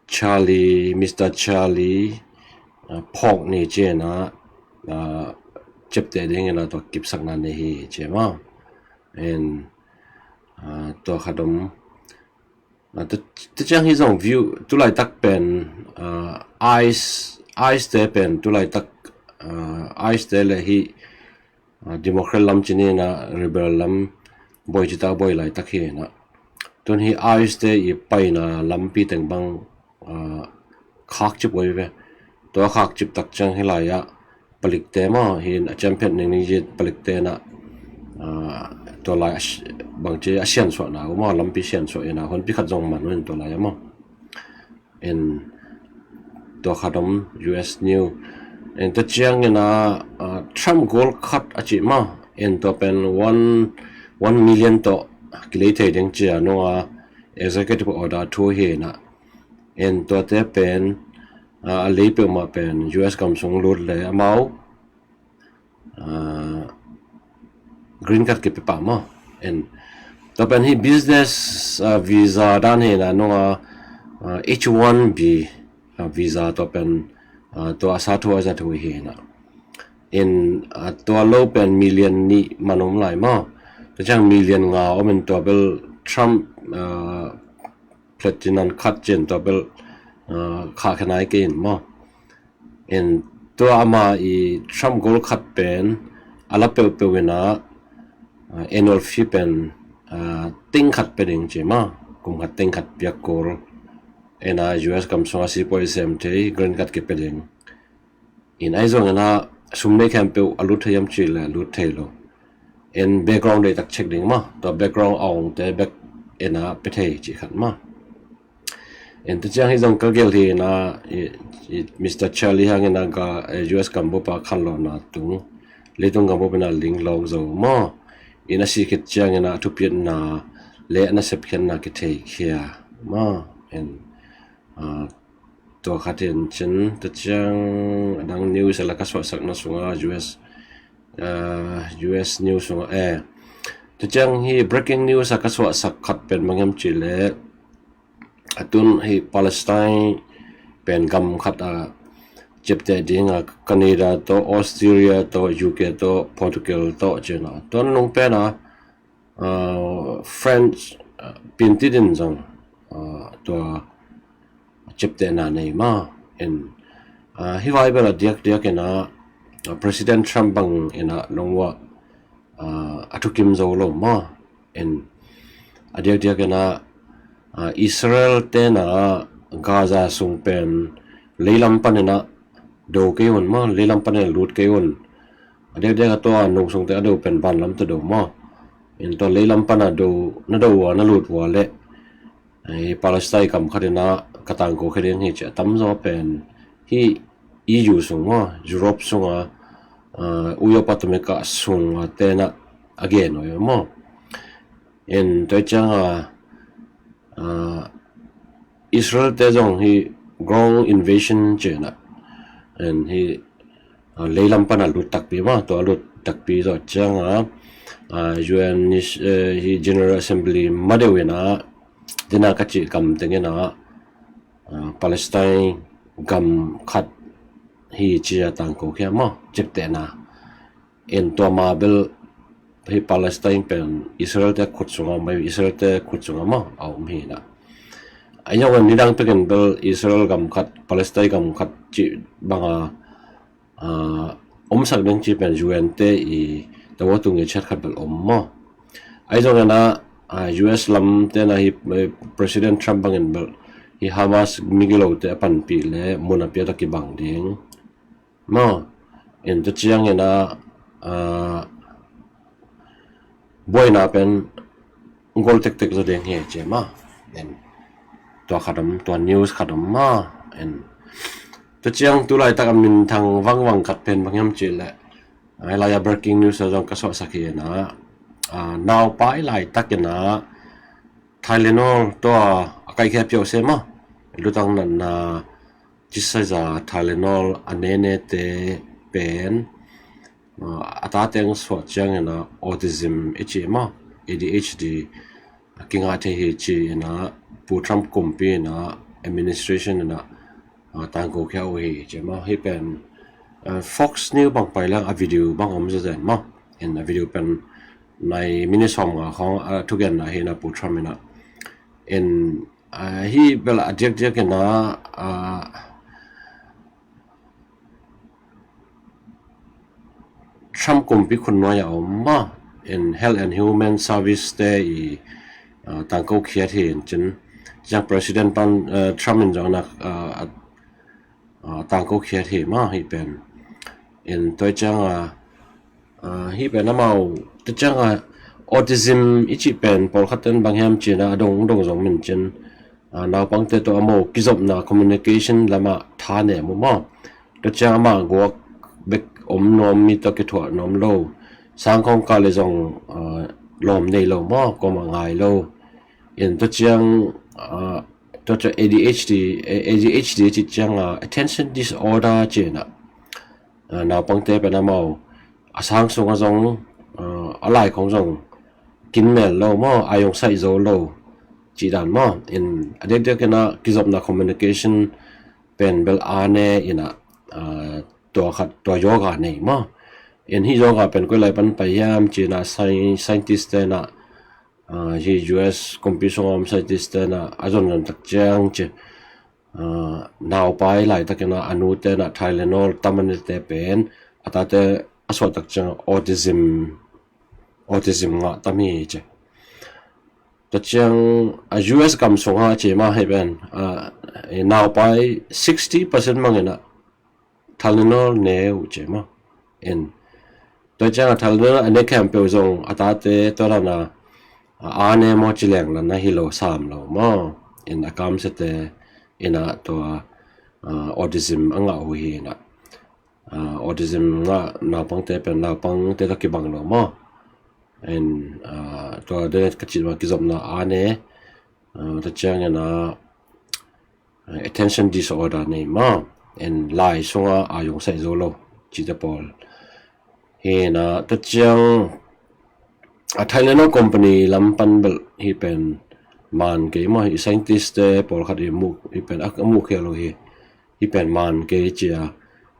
Charlie, Mister Charlie, a, phawk ni ci in a, a, ciapteh dingin a tua kipsakna nei hi ci maw. En, a, tua khat om. A, tu, tu ciang hi zong view, tu laitak pen, a, ICE, ICE te pen, tu laitak, a, ICE te le hi, a, Democrat lam ci ni na, Liberal lam, boi cita boi laitak hi na. Tun hi ICE te i paina lampi teng bang, a, khakcip oi ve. Tua khakcip tak ciang hi lai a, palikte maw, hi a champion ning ning zit palikte na, a, tua lai a si-, bang ci a siansuahna, u maw, lampi siansuah ina, honpi khat zong man un tua lai a maw. En, Tua khat om, U S news. En tua ciangin a, ah, Trump goal khat a cih maw. En tua pen one, one million tawh kilei thei ding ci a nunga executive order thu hi na. En tuate pen, ah, a lei peuhmah pen U S gam sung lut le amau, ah, green card kipia pah maw. En tua pen hi business, ah, visa dan hi na nunga, ah, H one B, ah, visa tua pen, ah, tua a sa thu a za thu hi na. En, ah, tua lo pen million nih man om lai maw. Tua ciang million nga om in tua bel Trump, ah, platinum card cih tua bel, ah, khahkhia nai kei in maw. En tua ama i Trump goal khat pen a la peuhpeuh in a, ah, annual fee pen, ah, teng khat pia ding ci maw. Kum khat teng khat piak goal. En a U S gam sunga sipuai sem thei, green card kipia ding. En ahi zongin a sum nei khempeuh a lut thei hiam cih le a lut thei lo. En background deihtak check ding maw. Tua background a ongte bek en a pia thei cih khat maw. En tua ciang hi zong ka gelh hi na, i, i, Mister Charlie Hang in a ga, eh, U S gambup a khanlawhna tung, leitung gambup in a ling lawng zo maw. En a sih khit ciangin a thupiakna le a nasep khiatna kitheikhia maw. En, ah, tua khat hi in cin, tua ciang a dang news a la ka suahsakna sunga U S, ah, U S news sunga, eh, tua ciang hi breaking news a ka suahsak khat pen bang hiam cih le, a tun hi Palestine pen gam khat a ciapteh ding a Canada tawh, Australia tawh, U K tawh, Portugal tawh ci na. Tua nung pen a, ah, French, ah, piantit in zong, ah, tua ciaptehna nei maw. En, ah, hi vai bel a diakdiak in a, ah, President Trump bang in a nong uah, ah, a thukim zo lo maw. En a diakdiak in a, ah, Israel te na Gaza sung pen leilam pan in a do kei un maw, leilam pan in a lut kei un. A diakdiak a tua nungsungte a do pen vanlam tawh do maw. En tua leilam pan a do, na do ua, na lut ua le, eh, Palestine gam khat in a ka tangko khia ding hi ci a tamzaw pen hi E U sung maw, Europe sunga, ah, Europe a tumika sunga te na a gen uh maw. En tua ciang a, ah, Israel te zong hi ground invasion ci na. En hi, ah, leilam pan a lut takpi maw, tua a lut takpi zawh ciang a, ah, U N ni, eh, hi General Assembly ma deuh in a, dena ka cih gam teng in a, ah, Palestine gam khat hi ci a tangko khia maw, ciaptehna. En tua ma bel hi Palestine pen Israel te khut sunga om, Israel te khut sunga maw a om hi na. A yong en nidang pekin bel Israel gam khat, Palestine gam khat cih banga, ah, omsak ding cih pen U N te i tawa tung i chet khat bel om maw. Ahi zongin a, ah, U S lam te na hi, eh, President Trump bangin bel hi Hamas migilote a panpih le mun a piat a kibang ding maw. En tua ciangin a, ah, buaina pen gol tektek zaw ding hi ci maw. En tua khat om, tua news khat om maw. En tua ciang tu laitak a minthang vangvang khat pen bang hiam cih le, ai lai a breaking news a zong ka suahsak hi na, ah, naupai laitak in a Tylenol tua a kaikhia piau se maw. Lutang natna cisa za Tylenol a nene te pen, ah, a tate ang suah ciangin a autism i cih maw, A D H D a kingah thei hi ci in a Pu Trump kumpi in a administration in a, ah, tangko khia uh hi ci maw. Hi pen, ah, Fox News bang pai lang a video bang om zazen maw. En a video pen nai minute sawm nga khawng a thugenna hi na Pu Trump in a. En, ah, hi bel a diakdiak in a, ah, Trump kumpi khut nuai a om maw. En Health and Human Service te i, ah, tangko khiat hi in cin. Ciang President pan, ah, Trump in zong na, ah, ah, tangko khiat hi maw hi pen. En tua ciang a, ah, hi pen amau, tua ciang a autism i cih pen pawlkhat ten bang hiam ci na a dong dong zong min cin. naupangte tawh amau kizopna communication lamah tha nem uh maw. Tua ciang amah guak bek om nuam, mi tawh kithuah nuam lo. Sang khawng kah le zong lawm nei lo maw, kuamah ngai lo. In tua ciang tua ciang A D H D, A D H D cih ciang attention disorder ci-in ah naupangte pen amau a sang sungah zong a lai khawng zong kinmel lo maw, a yong saih zo lo cih dan maw. In a diakdiakin ah kizopna communication pen bel a ne in ah tua khat, tua yoga nei maw. In hih yoga pen koi lai pan pai hiam ci-in ah scientist te in ah, hih U S kumpi sungah om scientist te in ah a zonzon tak ciang ci, naupai laitakin ah a nute in ah Tylenol tam a nete pen a tate a suah tak ciang autism, autism ngah tam hi ci. Tua ciang a U S gam sungah ci mah hih pen naupai sixty percent bangin ah Tylenol ne uh ci maw. In tua ciang a Tylenol a ne khempeuh zong a tate tua dan a a ne maw ci leng la na hi lo, sam lo maw. In a kamsiate in ah tua autism a ngah uh hi in ah autism ngah naupangte pen naupangte tawh kibang lo maw. In tua dene ka cih mah kizopna a ne, tua ciangin ah attention disorder nei maw. In lai sungah a yong saih zo lo cihte pawl hi in ah tua ciang a Tylenol company lam pan bel hih pen man kei maw, hih scientist te pawlkhat i muh, hih pen a muh khial uh hi. Hih pen man kei ci-a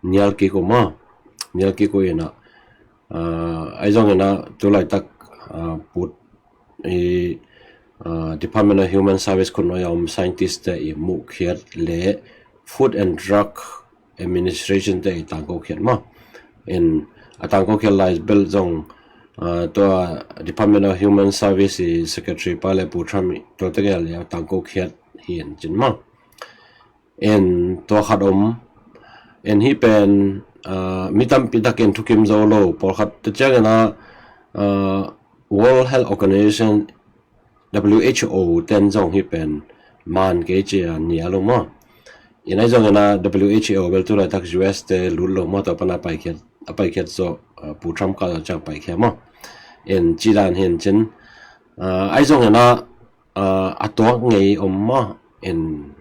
nial kik uh maw. Nial kik uh in ah ahi zongin ah tu laitak put i Department of Human Service khutnuai a om scientist te i muhkhiat le Food and Drug Administration te i tangkokhiat maw. In a tangkokhiat lai bel zong tua Department of Human Service i secretary pa le Pu Trump i tua tegel i a tangkokhiat hi in cin maw. In tua khat om. In hih pen mi tampi takin thukim zo lo, pawlkhat te ciangin ah World Health Organization, W H O ten zong hih pen man kei ci-a nial uh maw. In ahi zongin ah W H O bel tu laitak U S te lut lo maw, tua pan a paikhiat, a paikhiat zawh Pu Trump kah zawh ciang paikhiat maw. In cih dan hi in cin ahi zongin ah a tuak ngei om maw. In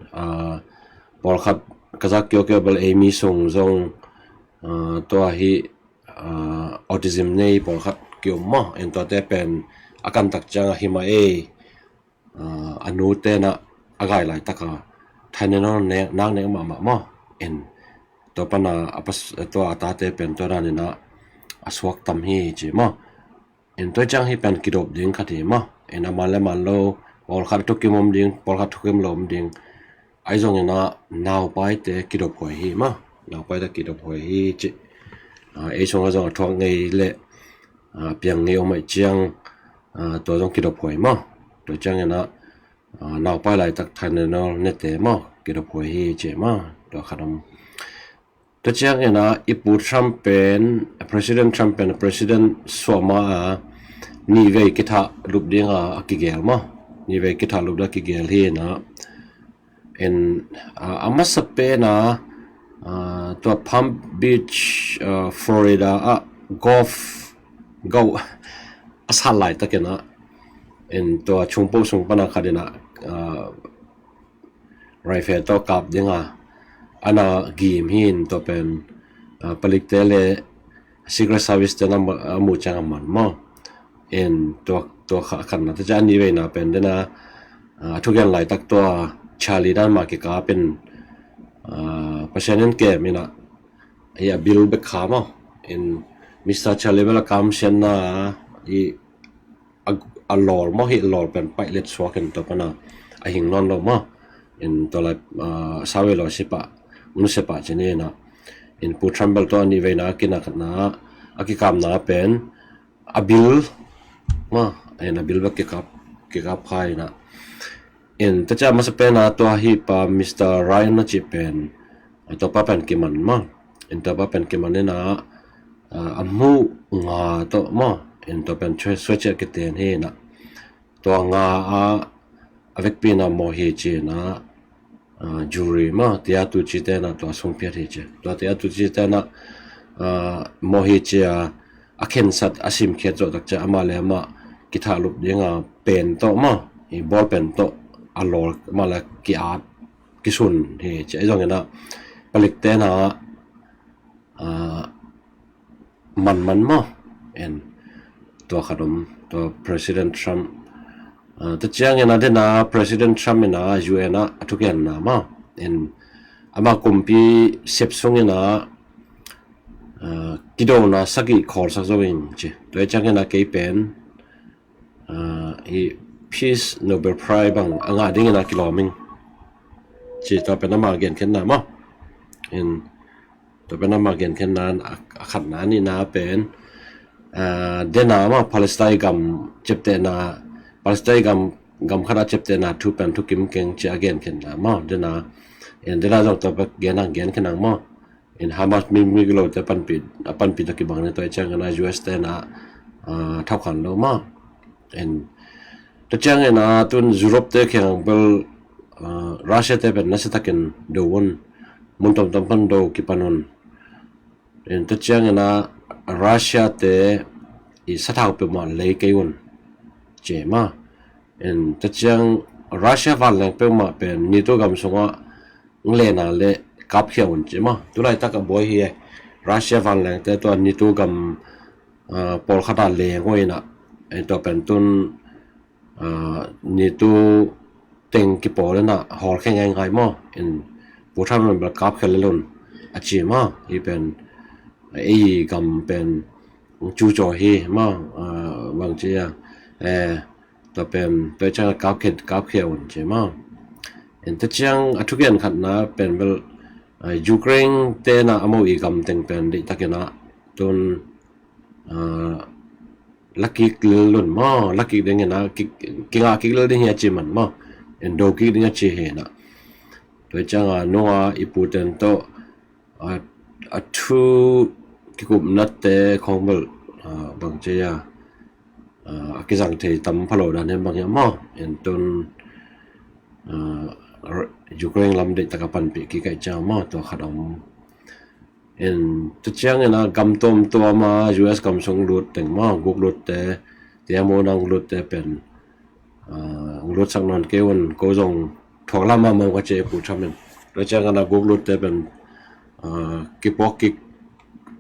pawlkhat ka zak kiokio bel ei mi sung zong tua hih autism nei pawlkhat ki-om maw. In tuate pen a kantak ciang a hi mah ei, a nute in ah a gai laitaka Tylenol nak nek mahmah maw. In tua pan a tua a tate pen tua danin ah a suak tam hi ci maw. In tua ciang hih pen kidop ding khat hi maw. In a man le man lo, pawlkhat thukim om ding, pawlkhat thukim lo om ding. Ahi zongin ah naupaite kidop huai hi maw. Naupaite kidop huai hi ci. Ei sungah zong a thuak ngei le piang ngei om ahih ciang tua zong kidop huai maw. Tua ciangin ah naupai laitak Tylenol nete maw, kidop huai hi ci maw. Tua khat om. Tua ciangin ah i Pu Trump pen, President Trump pen President suah ma a nihvei kithah lup dinga a kigel maw. Nihvei kithah lup dinga kigel hi in ah. In a masa pen a tua Palm Beach, Florida ah golf gauh a sat laitakin ah, in tua chungpo sung pana khat in ah rifle tawh kap dinga ana gim hi in, tua pen palikte le Secret Service te na a muh ciang a man maw. In tua, tua kha khatna. Tua ciang a nihveina pen dena a thugen laitak tua Charlie dan mah kikap in Pasian in kem in ah hi a bil bek kha maw. In Mister Charlie bel a kamsiatna i a lawl maw, hih lawl pen paih let suak in tua pana a hing nawn lo maw. In tua lai sawe law sipah, nu sipah cin in ah. In Pu Trump bel tua a nihveina a kinakna a kikamna pen a bil maw, in a bil bek kikap, kikap kha in ah. In tua ciang a masa pen a tua hih pa Mister Ryan a cih pen tua pa pen kiman maw. In tua pa pen kiman in ah a hmuh nga tawh maw. In tua pen suaiciah kiten hi in ah. Tua nga a a vekpi in ah mawh hi ci-in ah, ah, jury maw, tia tu ci te in ah tua sung phiat hi ci. Tua tia tu ci te in ah, ah, mawh hi ci a, a khensat a simkhiat zawh tak ciang amah le amah kithahlup ding a pen tawh maw, i ball pen tawh a lawl amah le ki-at kisun hi ci. Ahi zongin ah palik te in ah, ah, manman maw, en, tua khat om, tua President Trump. Ah, tua ciangin ah den ah President Trump in ah U N ah a thugenna maw, en, amah kumpi sep sungin ah, ah, kidona sagih khawlsak zo ing ci. Tua ciangin ah kei pen, ah, i Peace Nobel Prize bang a ngah dingin ah kilawm ing ci. Tua pen amah genkhiatna maw, en, tua pen amah genkhiatna a, a khatna. A nihna pen, ah, den ah maw Palestine gam ciaptehna, Palestine gam, gam khat a ciaptehna thu pen thukim keng ci a genkhiatna maw, den ah, en, den ah zong tua pen gen ang, genkhiat ang maw. En, Hamas mi, mi gilo te panpih, a panpih tawh kibang ni. Tua ciangin ah U S te in ah, ah, thawhkhan lo maw. En, tua ciangin ah tun Europe te kiang bel, ah, Russia te pen nasia takin do un, mun tomtom pan do kipan un. En, tua ciangin ah Russia te i sathau peuhmah lei kei un ci maw. En, tua ciang Russia vanleng peuhmah pen NATO gam sungah len a le kapkhia un ci maw. Tulaitak a buai hi e. Russia vanleng te tua NATO gam, ah, pawlkhat a leng uh in ah, eh, tua pen tun, ah, NATO teng kipawl in ah hawlkhia ngaingai maw. En, Pu Trump in bel kapkhia lel un a ci maw. Hih pen, eh, ei gam pen cucaw hi maw, ah, bang ci a, eh, tua pen tua ciang a kapkhia, kapkhia un ci maw. En, tua ciang a thugen khatna pen bel, ah, Ukraine te in ah amau i gam teng pen deihtakin ah tun, ah, la kik lel un maw, la kik dingin ah, kik, kingah kik lel ding hi a ci man maw. En, do kik ding a ci hi in ah. Tua ciang a nung a i pu ten tawh, a, a thu kikupnate khawng bel, ah, bang ci a, ah, a kizang thei tam pha lo dan hiam bang hiam maw. En, tun, ah, Ukraine lam deihtak a panpih kik ahih ciang maw, tua khat om. En, tua ciangin ah gam tuamtuam a U S gam sung lut teng maw, guk lut te, tia mu nang lut te pen, ah, hong lutsak nawn kei un, ko zong thuak lam mahmah ka ci a, Pu Trump in. Tua ciangin ah guk lut te pen, ah, kipuak kik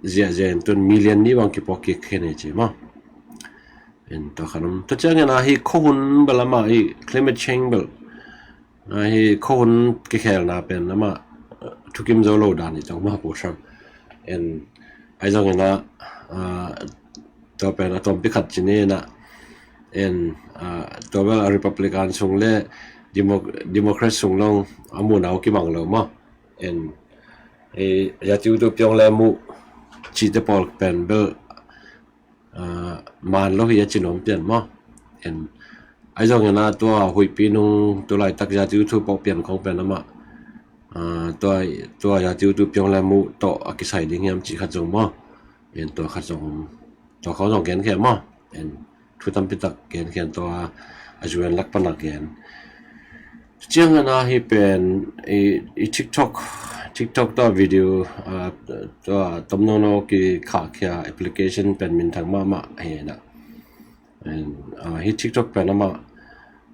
ziahziah in tun million nih bang kipuak kik khin hi ci maw. En, tua khat om. Tua ciangin ah hih khuahun bel amah, hih climate change bel, ah, hih khuahun kikhelna pen amah, ah, thukim zo lo dan hi tawh maw, Pu Trump. En, ahi zongin ah, ah, tua pen a tuampi khat ci ni in ah, en, ah, tua bel a Republican sung le Demo-, Democrat sung long a muhna uh kimang lo maw. En, eh, yati utu piong le muh cite pawl pen bel, ah, man lo hi a ci nuam pian maw. En, ahi zongin ah tua huihpi nung tulaitak yati utu pawh pian khawng pen amah, ah, tua, tua yati utu piong le muh tawh a kisai ding hiam cih khat zong maw. En, tua khat zong, tua khawng zong genkhiat maw. En, thu tampi tak genkhiat, tua a U N lak pan a gen. Ciangin ah hih pen i, i TikTok, TikTok tawh video, ah, tua tomnono kikhahkhia application pen minthang mahmah hi in ah. En, ah, hih TikTok pen amah,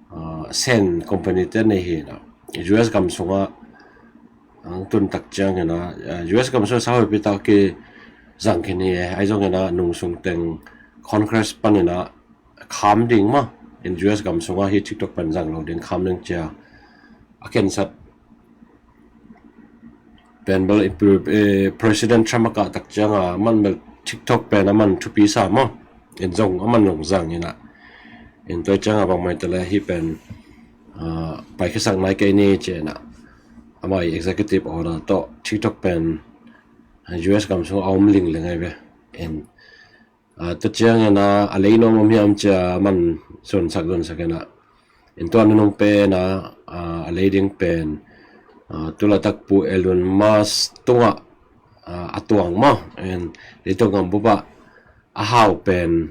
ah, Sen company te nei hi in ah. U S gam sungah ang tun tak ciangin ah, ah, U S gam sungah sahuaipi tak kizang khin hi e. Ahi zongin ah nung sung teng Congress panin ah kham ding maw. En, U S gam sungah hih TikTok pen zang lo ding, kham ding ci a, a khensat pen bel i pre-, eh, President Trump a kah tak ciang a, aman bel TikTok pen aman thupi sa maw. En, zong aman zong zang in ah. En, tua ciang a bangmah hi ta le hih pen, ah, paikhiasak nai kei ni ci in ah, amah i executive order tawh TikTok pen, ah, U S gam sung a om lingleng ahi ve. En, ah, tua ciangin ah a lei nuam om hiam ci a aman zonsak zonsak in ah. En, tua nunung pen ah, ah, a lei ding pen, ah, tulaitak Pu Elon Musk tungah, ah, a tuang maw. En, leitung gam bup ah a hau pen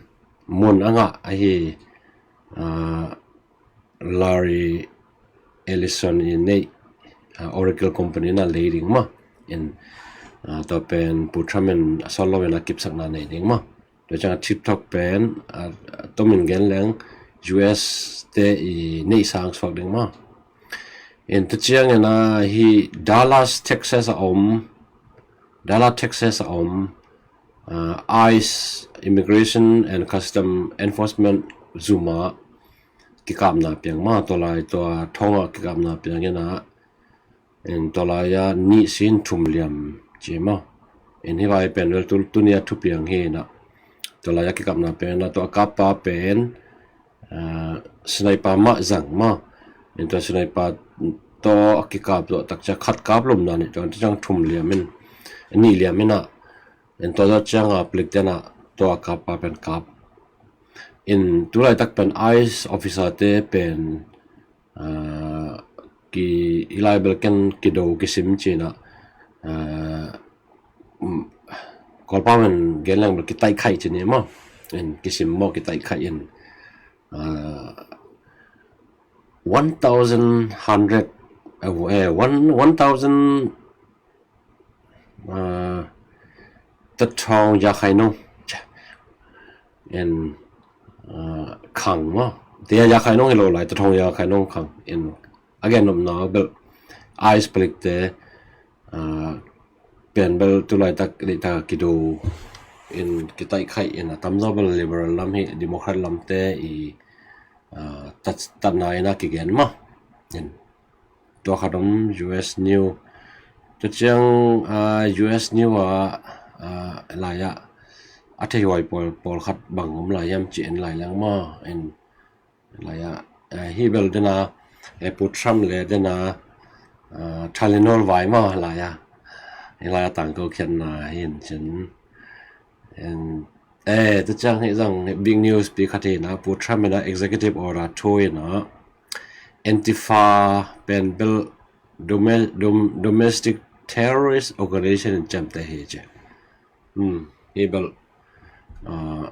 mun a ngah ahi, ah, Larry Ellison i neih, ah, Oracle company na lei ding maw. In, ah, tua pen Pu Trump in a sawt lo in a kipsakna nei ding maw. Tua ciang a TikTok pen, ah, tom in gen leng U S te i neih sang suak ding maw. In tua ciang in a hi Dallas, Texas a om, Dallas, Texas a om, ah, ICE, Immigration and Custom Enforcement zum ah kikapna piang maw, tua lai tua thong ah kikapna piang in a, in tua lai a nih sin thum liam ci maw. In hi vai pen vel tu, tuni a thupiang hi in a, tua lai a kikapna piang in a, tua a kap pa pen, ah, sniper mah zang maw. In tua sniper tawh a kikap zawh tak ciang khat kap lum na nih, tua ciang thum liam in, nih liam in a, in tua zawh ciang a palik te in a tua a kap pa pen kap. In tu laitak pen ICE officer te pen, ah, ki, i lai bel ken kido kisim ci in a, ah, mm, Kawlpau in gen leng bel kitaihkhaih ci ni maw. In kisim maw kitaihkhaih in, ah, one thousand hundred, eh, one, one thousand, ah, တစ်ထောင်ရာခိုင်နှုန်း in, ah, khang maw. Tia ရာခိုင်နှုန်း hi lo lai, တစ်ထောင်ရာခိုင်နှုန်း khang. In a gen nopna bel ICE palik te, ah, pen bel tu laitak deihtak kido in kitaihkhaih in a, tamzaw bel Liberal lam hi, Democrat lam te i, ah, tat, tatna in a kigen maw. In tua khat om US News. Tua ciang, ah, US News ah, ah, lai ah a theihuai pawl, pawlkhat bang om lai hiam ci en lai leng maw. In lai ah, eh, hi bel den a, eh, Pu Trump le den a, ah, Tylenol vai maw lai ah. Hi lai ah tangko khiatna hi in cin. En, eh, tua ciang hi zong big news pi khat hi in a, Pu Trump in a executive order thu in a, Antifa pen bel dome-, dom-, domestic terrorist organization in ciamteh hi ci. Hmm, hi bel, ah,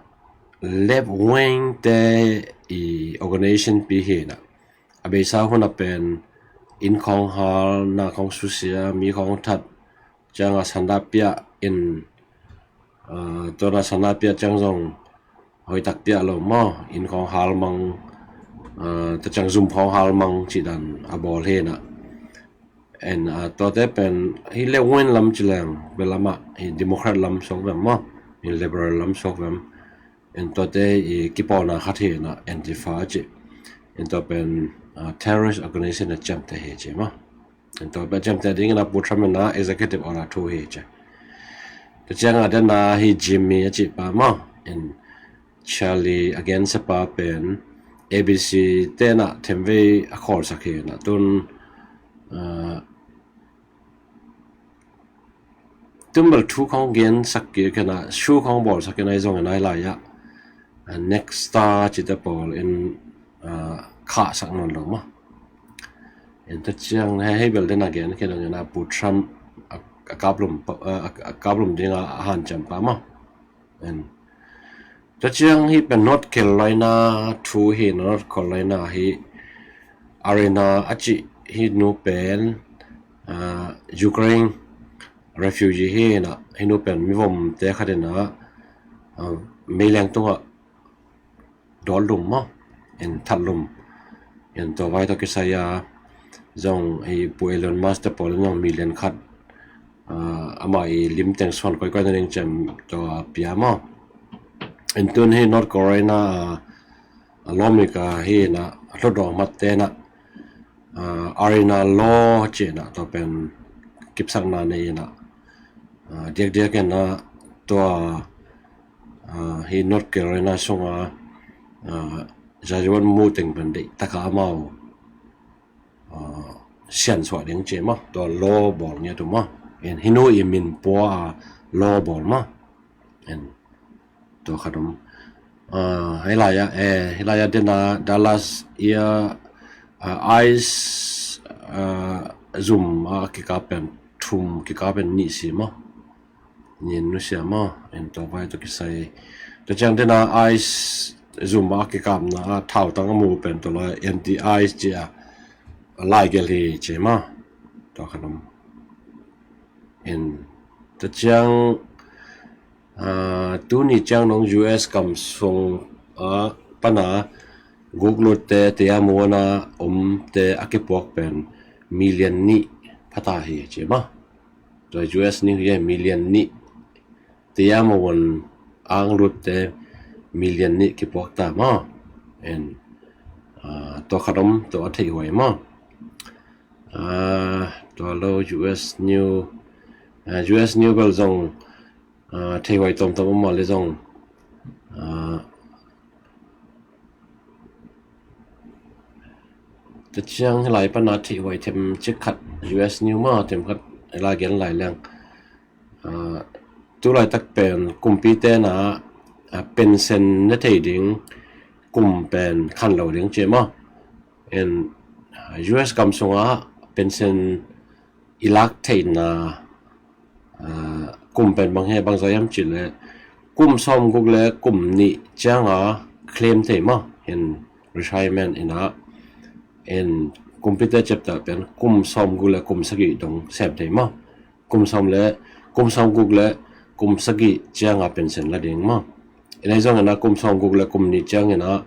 left wing te i organization pi hi in a. A beisa hun a pen inn khawng hal, na khawng susia, mi khawng that, ciang a sanda piah in, ah, tua na sanda piah ciang zong hoihtak piah lo maw, inn khawng hal mang, ah, tua ciang zum khawng hal mang cih dan a bawl hi in a. En, ah, tuate pen hi left wing lam ci leng bel lam ah hi Democrat lam suak vem maw, hi Liberal lam suak vem. En tuate i kipawlna khat hi in a Antifa a ci. En tua pen, ah, terrorist organization a ciamteh hi ci maw. En tua pen ciamteh ding in a Pu Trump in a executive order thu hi ci. Tua ciang a den a hi Jimmy a ci pa maw. En Charlie a gensia pa pen ABC te in a themvei a khawlsak hi in a tun, ah, tun bel thu khawng gensak kik in a, thu khawng bawlsak in a, hi zong in a hi lai ah, ah, Nexstar cite pawl in, ah, khahsak nawn lo maw. En tua ciang hi, hi bel den a gen khin dong in a Pu Trump a, a kaplum pa, a, a kaplum ding a hanciam pa maw. En tua ciang hi pen North Carolina thu hi, North Carolina hi Irina a ci hi nu pen, ah, Ukraine refugee hi in a, hi nu pen mivomte khat in a, ah, meileng tungah dawl lum maw, en that lum. En tua vai tawh kisai a zong hi Pu Elon Musk te pawl in zong million khat, ah, amah i lim teng suan koikoi na ding ciam tua pia maw. En tun hi North Carolina, ah, a lawmik a hi in a, a hlutdawh mat te in a, ah, Irina law ci in a, tua pen kipsakna nei in a, ah, diakdiak in a tua, ah, hi North Carolina sung a, ah, Zazuan mu teng pen deih tak a amau, ah, siansuah ding ci maw, tua law bawl ngiat uh maw. En hi nu i min pua a law bawl maw. En tua khat om. Ah, hi lai ah, eh, hi lai ah den a Dallas i a, ah, ICE, ah, zum a kikap pen thum, kikap pen nih si maw. Nin nusia maw, en tua vai tawh kisai. Tua ciang den a ICE zum a kikapna a thautang a mu pen tua lai anti-ICE ci a, lai gel hi ci maw. Tua khat om. In, tua ciang, ah, tuni ciang nong U S gam sung, ah, pana guk lutte tia muana omte a kipuak pen million nih phata hi ci maw. Tua U S nih hi million nih tia muan ang lutte million nih kipuak ta maw. In, ah, tua khat om, tua a theih huai maw. Ah, tua lo U S New, ah, U S New bel zong, ah, theih huai tuamtuam om mah le zong, ah, tua ciang hi lai pana theih huai themcik khat, U S New maw, themkhat la gen lai leng. Ah, tulaitak pen kumpite na, ah, pension ne thei ding kum pen khan lo ding ci maw. In, ah, U S gam sunga pension i lak theihna, ah, kum pen bang he, bang zah hiam cih leh kum sawmguk le kum nih cianga claim thei maw. In, retirement ina, in, kumpite ciapteh pen kum sawmguk le kum sagih dong sem thei maw. Kum sawm le, kum sawmguk le kum sagih cianga pension la ding maw. In, ahi zongina kum sawmguk le kum nih ciangina,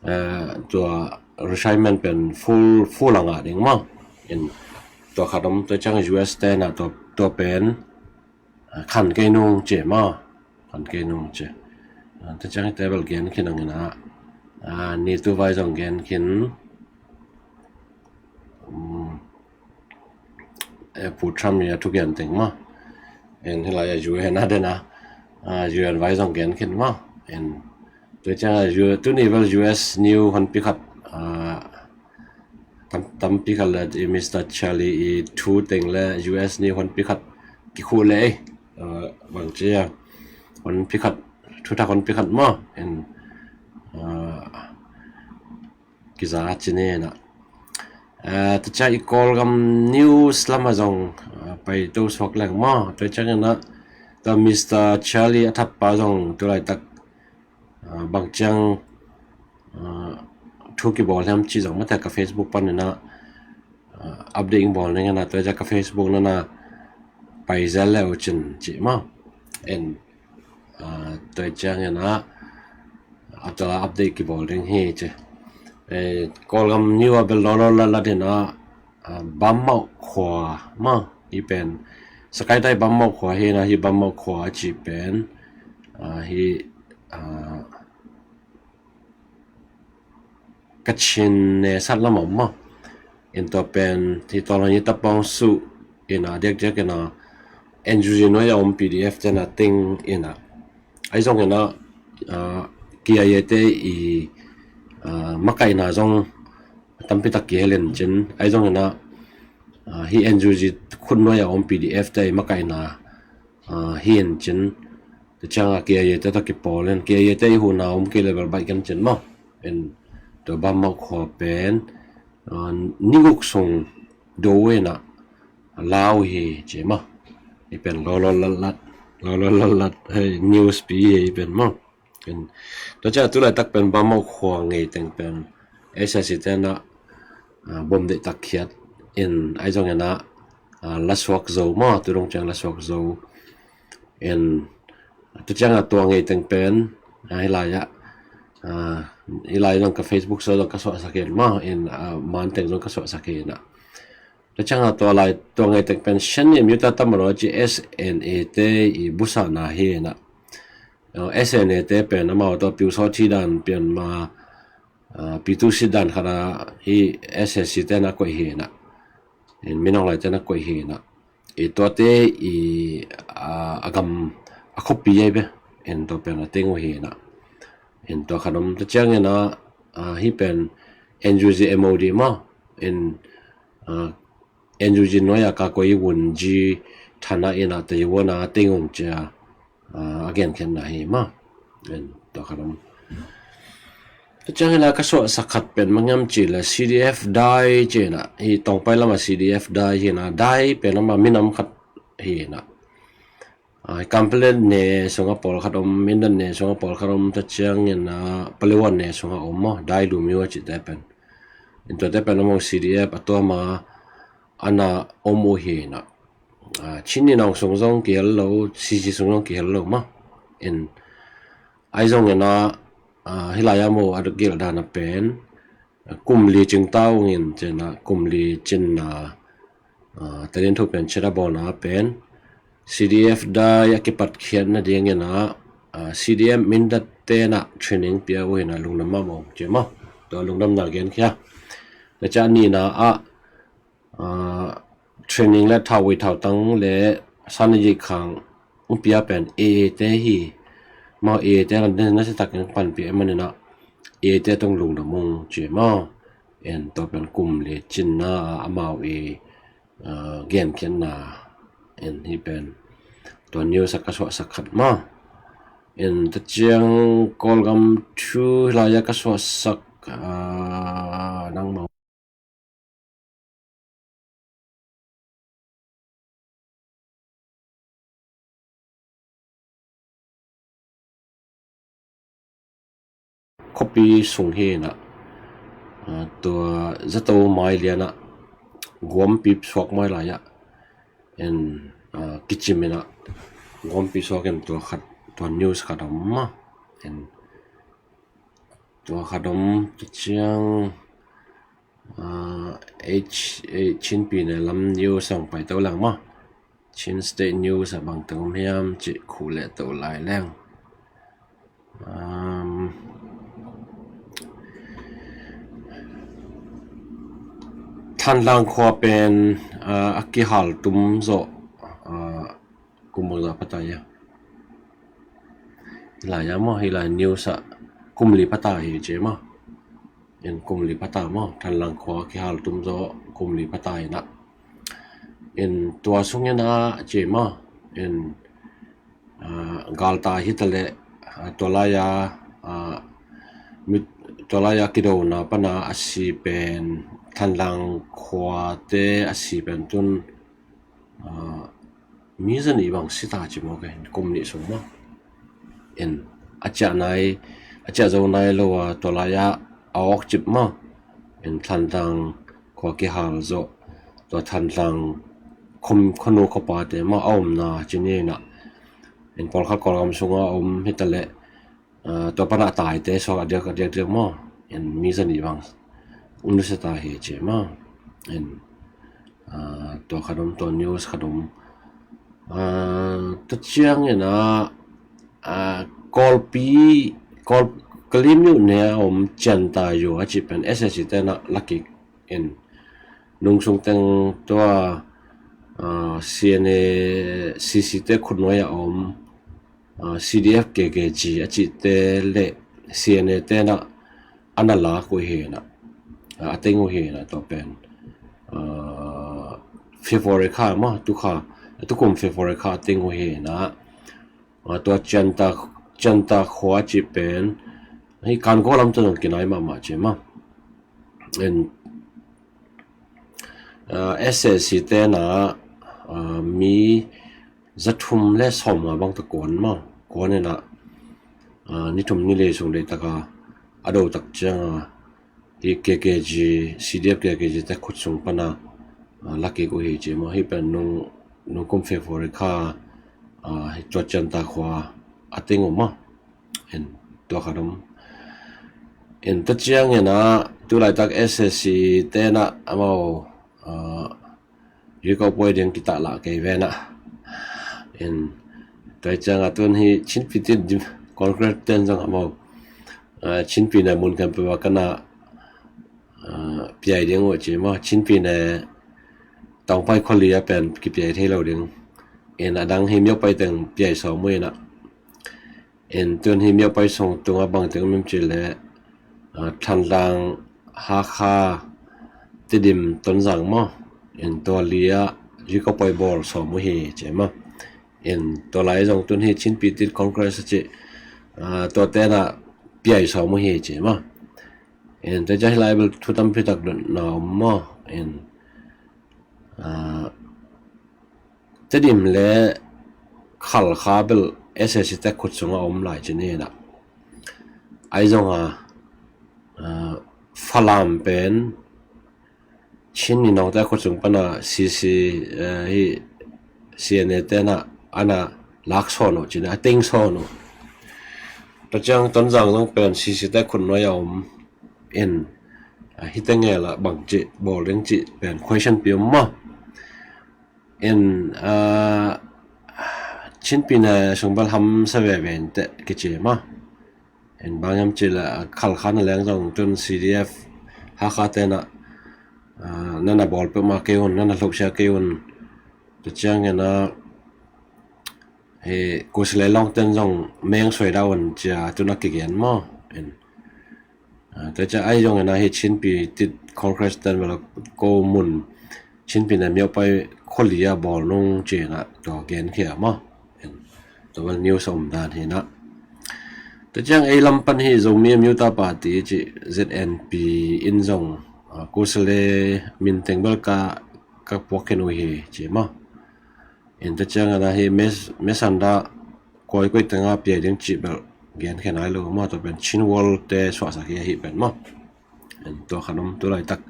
eh, tua retirement pen full, full a ngah ding maw. In, tua khat om, tua ciang U S te na tua, tua pen, ah, khan kei nung ci maw. Khan kei nung ci. Ah, tua ciang te bel gen khin ang ina. Ah, ni tu vai zong gen khin. Um, eh, Pu Trump i a thugen teng maw. In, hi lai a U N a dena, ah, U N vai zong gen khin maw. In, tua ciang a U-, tuni bel U S New honpi khat, ah, tam, tampi khat le i Mister Charlie i thu teng le U S New honpi khat kikhuh le ei, ah, bang ci a, honpi khat, thuthak honpi khat maw. In, ah, kiza ci ni na. Ah, tua ciang i Kawlgam news lama zong, ah, pai to suak leng maw. Tua ciangina, tua Mister Charlie a thappa zong tulaitak, ah, bang ciang, ah, thu kibawl hiam ci zong mate ka Facebook panina, ah, update ing bawl ningina, tua ciang ka Facebook nana pai zel le uh cin ci maw. In, ah, tua ciangina, ah, tua update kibawl ding hi ci. Eh, Kawlgam news a bel lawlaw latlat ina, ah, Bammauk khua maw, hi pen. Sakaitai Bammauk khua hi ina, hi Bammauk khua a ci pen, ah, hi, ah, Kachin ne sat lam om maw. In, tua pen hi tua lo ni tapawng su ina, diakdiak ina, N U G nuai a om P D F tena ting ina. Ahi zongina, ah, K I A te i, ah, makaihna zong tampi tak kihel in cin. Ahi zongina, ah, hi N U G khut nuai a om P D F te i makaihna, ah, hi in cin. Tua cianga K I A te tawh kipawl in, K I A te i huhna om kei le bel baih ken cin maw. In, tua Bammauk khua pen, ah, ni guk sung do ina, lau hi ci maw. Hi pen lawlaw latlat, lawlaw latlat, hei, news pi hi pen maw. In, tua ciang tulaitak pen Bammauk khua ngei teng pen S A C tena, ah, bom deih tak khiat in, ahi zongina, ah, lasuak zo maw, tu dong ciang lasuak zo. In, tua cianga tua ngei teng pen, ah, hi lai a, ah, hi lai zong ka Facebook so zong ka suahsak in maw. In, ah, man teng zong ka suahsak ina. Tua cianga tua lai, tua ngei tek pen Shan Nyim Yuta Tamaro ci S N A te i busahna hi ina. Uh, S N A te pen amau tua piusaw thi dan pian ma, uh, pitu sit dan khana hi S A C tena koih hi ina. In, Min Aung Hlaing tena koih hi ina. I tuate i, uh, a gam a khuapi ei be. In, tua pen a teng uh hi ina. In, tua khat om, tua ciangina, uh, hi pen N U G M O D maw. In, ah, N U G nuai a ka koi wun ji thana ina te wuna teng ung cia, ah, a genkhenna hi maw. In, tua khat om. Tua ciang hina ka suahsak khat pen bang hiam ci le C D F Dai ci ina, hi Tawngpai lama C D F Dai hi ina, Dai pen ama minam khat hi ina. Ah, Kanpetlet ne sunga pawlkhat om, Mindat ne sunga pawlkhat om, tua ciangina Paletwa ne sunga om maw, Dai Lu Myo a cihte pen. In tuate pen amau C D F a tuama ana om uh hi na. Chin in aung sung zong kihel lo, C C sung zong kihel lo ma. In ai zong ina, hilai amau a gelh dan a pen kum li cing ta ung in cina kum li cinna, tadin thu pen cina bawlna pen C D F dai a kipat khiat nadingin a, C D F mindat tena training pia uh hina lungdam mahmah ci ma. Tua lungdamna gen khia. Tua cia nina a, training le thau ui thau tang le sana yi khang pia pen A A te hi. Ma A A te kan den na se takin pan pia manina A A te tong lungdam ung ci ma. En tua pen kum li cinna amau i gen khiatna en hi pen tua news a ka suahsak khat ma. En ta ciang Kawlgam thu hilai a ka suahsak nangmah khuapi sung hi na, tua zato mai liana guampi suak mai lai ah en kicim ina guampi suak en tua khat, tua news khat om ma. En tua khat om ta ciang Chinpi ne lam news ang pai to lang ma. Chin State News a bang teng om hiam ci khu le to lai leng. Thanlang khua pen a kihal tum zawh kum bang zah pata ia. Hilai a maw, hilai news ah kum li pata hi ci maw. En kum li pata maw, Thanlang khua kihal tum zaw kum li pata hi na. En tua sung en a ci maw. En galta hi ta leh tua lai a, tua lai a kidona pana a si pen Thanlang khuate a si pen tun mi zanih bang sita ci maw, kum nih sung maw. En a ciah nai, a ciah zo nai lo a tua lai a a awk cip maw. En Thanlang khua kihal zawh tua Thanlang khum khuanu khuapate maw a omna ci ni na. En pawlkhat Kawlgam sunga a om hi ta leh tua pana taite suak a diak a diak diak maw. En mi zanih bang um nusia ta hi ci maw. En tua khat om, tua news khat om. Tua ciangin a Kawlpi, Kawl, Kalim yu ne a om Cianta yu a ci pen S S C te na lakik in nungsung teng tua C N A C C te khutnuai a om C D F K K G a cihte le C N A te na ana lak uh hi na, a teng uh hi na tua pen February kha maw, tu kha, tu kum February kha a teng uh hi na. Tua Cianta, Cianta khua ci pen hi kan ko lam tua zong kinai mahmah ci maw. En S S C te na mi zathum le sawmnga bang ta kuan maw, kuan ina ni thum ni le sung dei taka a do tak cianga hi K K G, C D F K K G te khut sung pana lakik uh hi ci maw. Hi pen nung, nung kum February kha hi tua Cianta khua a teng uh maw. En tua khat om. En tua ciangin a tu laitak S S C te na amau Yu ko poi ding kitah lah kei ve na. En tua cianga tun hi Chinpi tin Congress ten zong amau Chinpi na mun kan pe wa kana piai ding uh ci maw. Chinpi na tawngpai kholi a pen kipiai thei lo ding. En a dang hi miopai teng piai sawm uh ina. En tun hi miopai sung tunga bang teng um ci le Thanlang, Hakha, Tedim, Tonzang maw. En tua lia yu ko poi bawl sawm uh hi ci maw. En tua lai zong tun hi Chinpi tin Congress a ci tua te na piai sawm uh hi ci maw. En tua cia hi lai bel thu tampi tak dotna om maw. En Tedim le Khalkha bel S S C te khut sunga om lai ci ni na. Ai zonga Falam pen Chin Ni Nongte a khut sung pana C C, eh, hi C N A te na ana lak sawn uh cin a teng sawn uh. Tua ciang Tonzang zong pen C C te khut nuai a om in, ah, hite ngel ah bang cih bawl ding cih pen question pi om maw. In, ah, Chin Pi Na sung bel hamsa veve in teh kici maw. In bang hiam cih leh, ah, Khalkha na leng zong tun C D F Hakha te na, ah, nana bawl peuhmah kei un, nana hlauhsia kei un. Tua ciangin ah, hi, Kusile Lawng ten zong meng suai dah un cia tun a kigen maw. In, ah, tua ciang ahi zongin ah hi Chin Pi tit Congress ten bel ko mun Chin Pi Na miopai khua li a bawl nung cih na tua genkhia maw. In, tua bel news a om dan hi na. Tua ciang ei lam pan hi Zomi Amyotha Party cih Z N P in zong, ah, Kusile min teng bel ka, ka puak khin uh hi ci maw. In tua ciangin ah hi Mes-, Mesanda koi koi teng a piai ding cih bel genkhia nai lo maw, tua pen Chin World te suahsak hi ahi pen maw. In tua khat om, tu laitak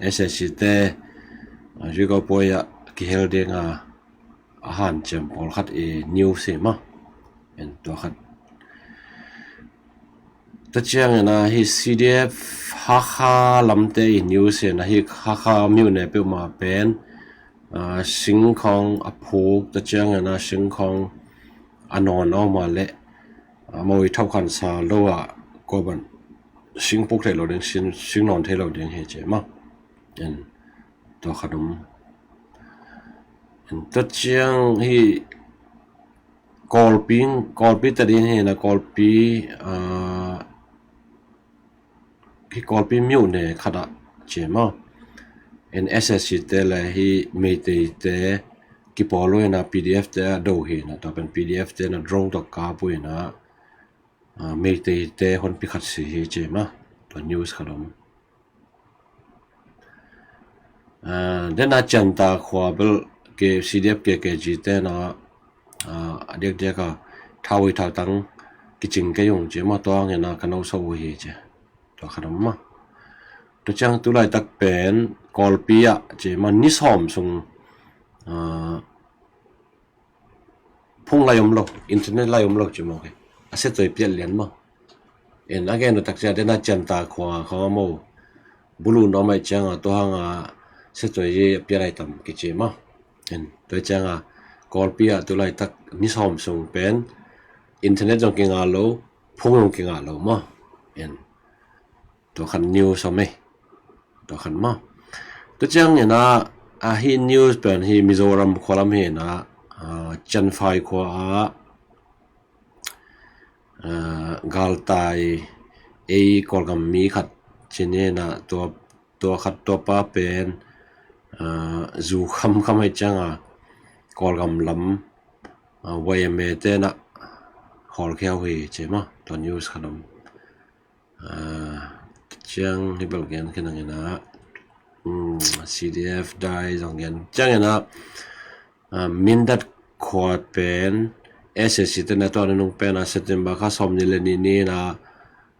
S S C te, ah, Zui Kau Puai ah kihel ding a, a hanciam pawlkhat i news hi maw. In tua khat. Tua ciangin ah hi C D F Hakha lamte i news hi na, hi Hakha myone peuhmah pen, ah, singkhawng a phuk, tua ciangin ah singkhawng a nawn a om a leh, ah, mo i thau khan sa lo ah kua ban sing phuk thei lo ding, sing, sing nawn thei lo ding hi ci maw. In tua khat om. In tua ciang hi Kawlpi, Kawlpi ta ding hi na, Kawlpi, ah, hi Kawlpi myone khat ah ci maw. In S S C te le hi Meitei te kipawl uh hi na, P D F te a do hi na, tua pen P D F te na drone tawh kap uh hi na, ah, Meitei te honpi khat si hi ci maw. Tua news khat om. Ah, dena Cianta khua bel ke C D F K K G te na, ah, a diakdiak a thau i thautang kicing kei ung ci maw, tua hangin ah ka no so uh hi ci. Tua khat om maw. Tua ciang tu laitak pen Kawlpi ah ci maw, ni sawm sung, ah, phone lai om lo, internet lai om lo ci maw, a siatsuai piat lian maw. In a gen uh tak ciang dena Cianta khua khawng a maw, bulu nuam ahih ciang a tua hang a siatsuai piat lai tam kici maw. In tua ciang a Kawlpi ah tu laitak ni sawm sung pen internet zong kingah lo, phone zong kingah lo maw. In tua khat news om ei. Tua khat maw. Tua ciangin ah, ah, hi news pen hi Mizoram khua lam hi na, ah, Chanphai khua ah, ah, galtai ei Kawlgam mi khat ci ni na, tua, tua khat tua pa pen, ah, zu khamkham ahih ciang a Kawlgam lam, ah, Y M A te na hawlkhia uh hi ci maw. Tua news khat om. Ah, ciang hi bel gen khin ang in ah, um, C D F dai zong gen ciangin ah, ah, Mindat khua pen S S C te na tua nunung pen ah September kha sawmnih le nih ni na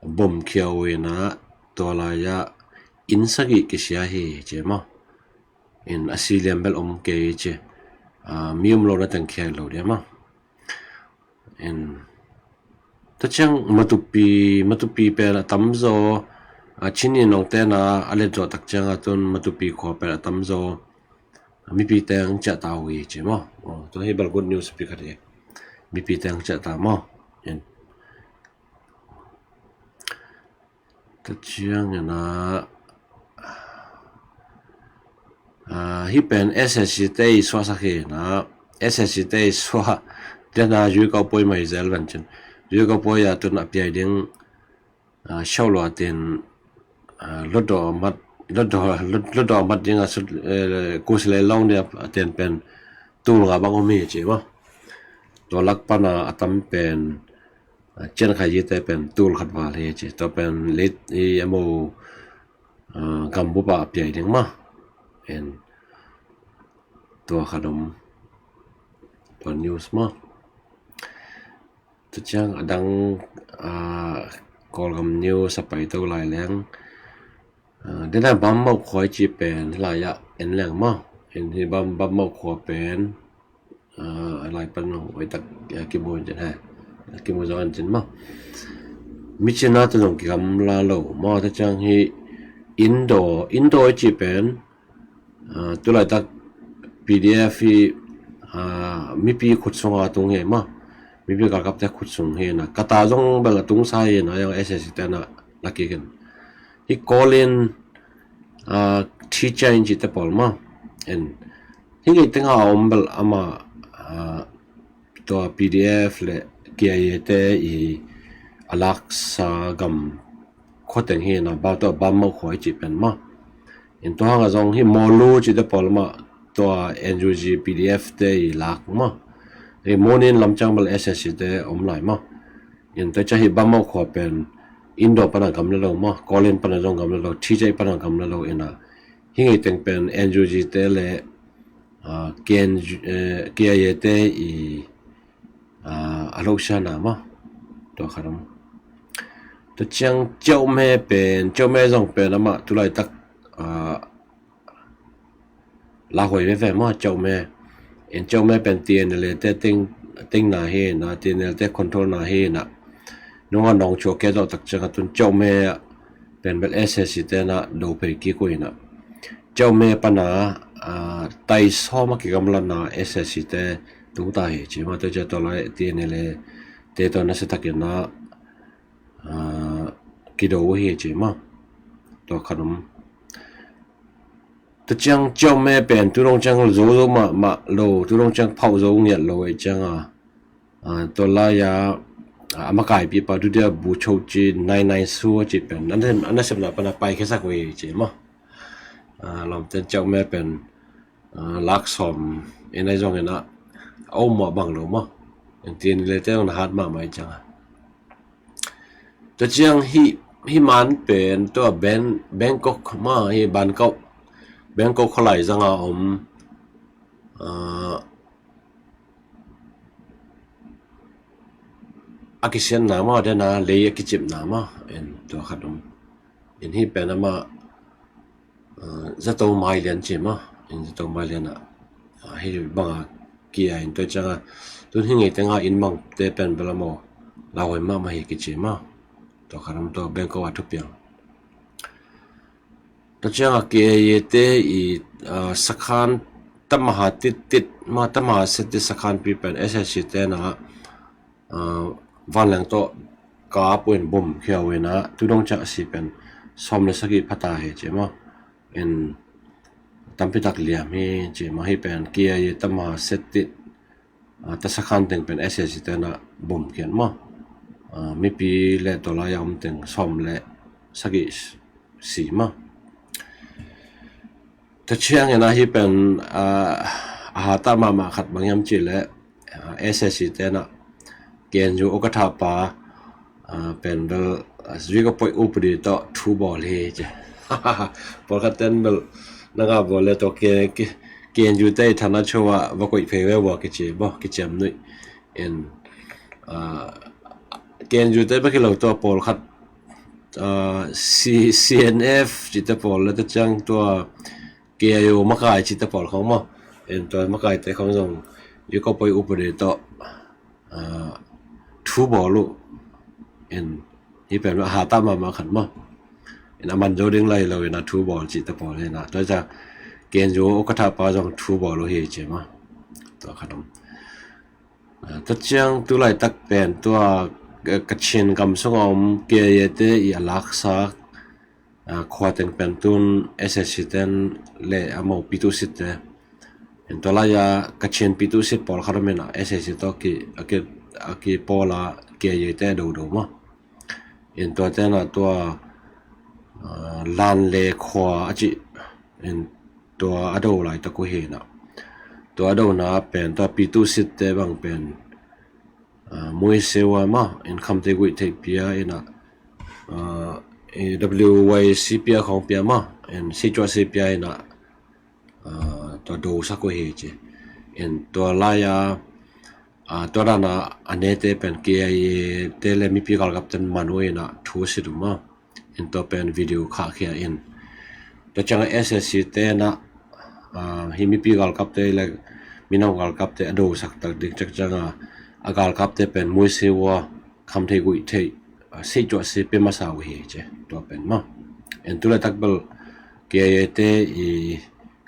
bom khia uh hi na, tua lai ah inn sagih kisia hi ci maw. In a si lian bel om kei ci. Ah, mi um lo na teng khia lo dia maw. In tua ciang Matupi, Matupi pen a tamzaw, ah, Chin Ni Nongte na a let zawh tak ciang a tun Matupi khua pen a tamzaw, ah, mipi teng ciah ta uh hi ci maw. Oh, tua hi bel good news pi khat hi. Mipi teng ciah ta maw. In tua ciangin ah, ah, hi pen S S C te i suahsak hi na, S S C te i suah, dena Zui Kau Puai mai zel ven cin. Zui Kau Puai a tun a piai ding, ah, siau lua tin, ah, lotdaw a mat, lotdaw, lot-, lotdaw a mat ding a sut, eh, Kusile Lawng dia a ten pen tul nga bang om hi ci maw. Tua lak pana a tam pen, ah, Cian Khai Yi te pen tul khat val hi ci. Tua pen leit i emo, ah, gambup ah a piai ding maw. En tua khat om. Tua news maw. Tua ciang a dang, ah, Kawlgam news a pai to lai leng. Ah, dena Bammauk khua i cih pen hi lai-ah en leng maw. En hi Bam, Bammauk khua pen, ah, a lai pan nong oi tak, ah, kimu in cin he. Kimu zong an cin maw. Mi cina tu zong kigamla lo maw, tua ciang hi Indo, Indo i cih pen, ah, tulaitak P D F hi, ah, mipi khut sunga tung hi maw. Mipi galkapte khut sung hi na. Qatar zong bel a tungsa hi na, yang S A C te na la kik in. Hi Colin, ah, Thi Chain cihte pawl maw. En, hi ngei tenga a om bel ama, ah, tua P D F le K I A te i a laksa gam khua teng hi na, ba tua Bammauk khua i cih pen maw. En tua hanga zong hi Mawlu cihte pawl mah tua N U G P D F te i lak maw. Hi Monin lam ciang bel S A C te om lai maw. En tua ciang hi Bammauk khua pen Indo pana gamla lo maw, Colin pana zong gamla lo, Thi Chain pana gamla lo ina. Hi ngei teng pen N U G te le, ah, K N U, eh, K I A te i, ah, a lo siana maw. Tua khat om. Tua ciang Ciaume pen, Ciaume zong pen ama tulaitak, ah, la huai veve maw Ciaume. En Ciaume pen T N L A te teng, teng na hi na, T N L A te control na hi na. Nunga nong chua ke zo tak ciang a tun Ciaume pen bel S A C te na do pei kik uh hi na. Ciaume pana, ah, tai sawm a kigamla na S A C te tung ta hi ci maw, tua ciang tua lai T N L A te tua nasia takin na, ah, kido uh hi ci maw. Tua khat om. Tua ciang Ciaume pen tu dong ciang zo zo mahmah lo, tu dong ciang phauh zo ngiat lo ei ciang a, ah, tua lai-a, ah, a makaipipa dudia bu cho ci nai nai su a ci pen an, an a sepna pana pai khiasak uh hi ci maw. Ah, lawmten Ciaume pen, ah, lak sawm en ai zong en a, a om mah bang lo maw. En T N L A te zong na hat mahmah ei ciang a. Tua ciang hi, hi man pen tua Ben, Bangkok maw, hi Bangkok, Bangkok khualai zanga om, ah, a kisianna maw, dena lei a kicipna maw, en tua khat om. En hi pen ama, ah, zato mailian ci maw, en zato mailian a, ah, hi banga kia in tua ciang a, tun hi ngei tenga in mangte pen bel a maw, la huai mahmah hi kici maw. Tua khat om tua Bangkok a thupiang. Tua ciang a K I A te i, ah, sakhan tamaha tit tit maw, tamaha set tit sakhan pi pen S A C te na, ah, vanleng tawh kap uh in bom khia uh in a, tu dong ciang a si pen sawm le sagih phata hi ci maw. En tampi tak liam hi ci maw, hi pen K I A tamaha set tit, ah, tasakhan teng pen S A C te na bom khian maw. Ah, mipi le tua lai-a om teng sawm le sagih si maw. Tua ciang en a hi pen, ah, a hata mahmah khat bang hiam ci le, ah, S A C te na K N U ukatha pa, ah, pen bel, ah, zui ka poi upadi tawh thu bawl hi ci. Pawlkhat ten bel na nga bawl le tawh K, K, K N U te i thana cho a va koih phei ve ua kici bo, kiciam nuih. En, ah, K N U te bek hi lo tua pawlkhat, ah, C, C N F cite pawl le tua ciang tua K I O makai cite pawl khong maw. En tua makai te khong zong i ko poi upadi tawh, ah, thu bawl uh. En hi pen a hata mahmah khat maw. En a man zo ding lai lo in a thu bawl cite pawl hi na. Tua ciang K N U ukatha pa zong thu bawl uh hi ci maw. Tua khat om. Ah, tua ciang tu laitak pen tua, eh, Kachin gam sunga om K I A te i a laksa, ah, khua teng pen tun S A C ten le a mo Pyithu Sit te. En tua lai-a Kachin Pyithu Sit pawlkhat om in a S A C tawh ki, a ki, a kipawl a K I A te a dodo maw. En tua te na tua, ah, Lanle khua a ci. En tua a do laitak uh hi na. Tua a dona pen tua Pyithu Sit te bang pen, ah, Mui Sewa maw, en Khamte Guih Theih pia in a, ah, W Y C pia khong pia maw, en Sichuah si pia in a, ah, tua do sak uh hi ci. En tua lai-a, ah, tua dana a nete pen K I A te le mipi galkap ten man uh in a thu sit uh maw. En tua pen video khahkhia in. Tua ciangah S S C te na, ah, hi mipi galkapte le minam galkapte a dosak tak ding ciangciangah a galkapte pen muisi ua kham thei guih thei, ah, sei cuah si pe masa uh hi ci tua pen maw. En tu laitak bel K I A te i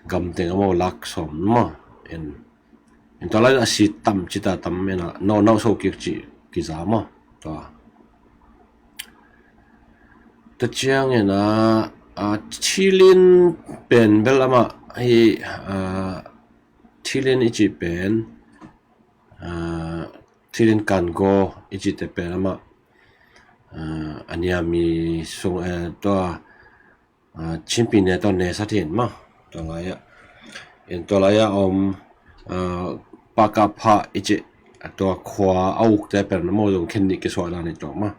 gamteng amau lak sawm maw. En En tua lai a si tam ci ta tam en a nau nau so kik ci kiza maw. Tua tua ciang en a, a, Thilin pen bel amah hi, a, Thilin i ci pen, a, Thilin Kango i ci te pen amah, a, a niami sung, eh, tua a, Chinpi ne tawh ne sa thin maw. Tua lai-ah en tua lai-ah om, a, Pakapha i cih tua khua a ukte pen maw zong khen nih kisuah dan hi tua maw.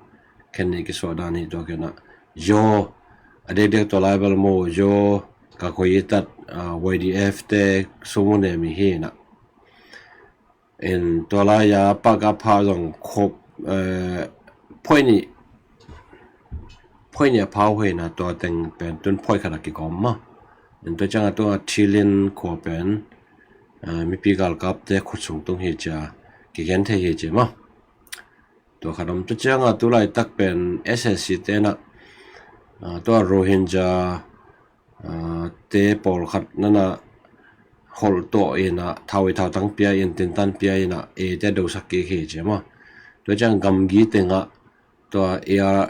Khen nih kisuah dan hi tua kena. Yo a dekdek tua lai bel maw yo ka koi i tat, a, Y D F te sumu ne mi hi na. En tua lai-a Pakapha zong khop, eh, phoih nih, phoih nih a phau hoihna tua teng pen tun phoih khat a kigawm maw. En tua ciangah tua Thilin khua pen, eh, mipi galkapte khut sung tung hi cia kigen thei hi ci maw. Tua khat om tua ciangah tu laitak pen S S C te na, ah, tua Rohingya a, te pawlkhat nana holh tawh inah thau i thautang pia in tintan pia inah A te dosak kik hi ci maw. Tua ciang gamgi tengah tua A R,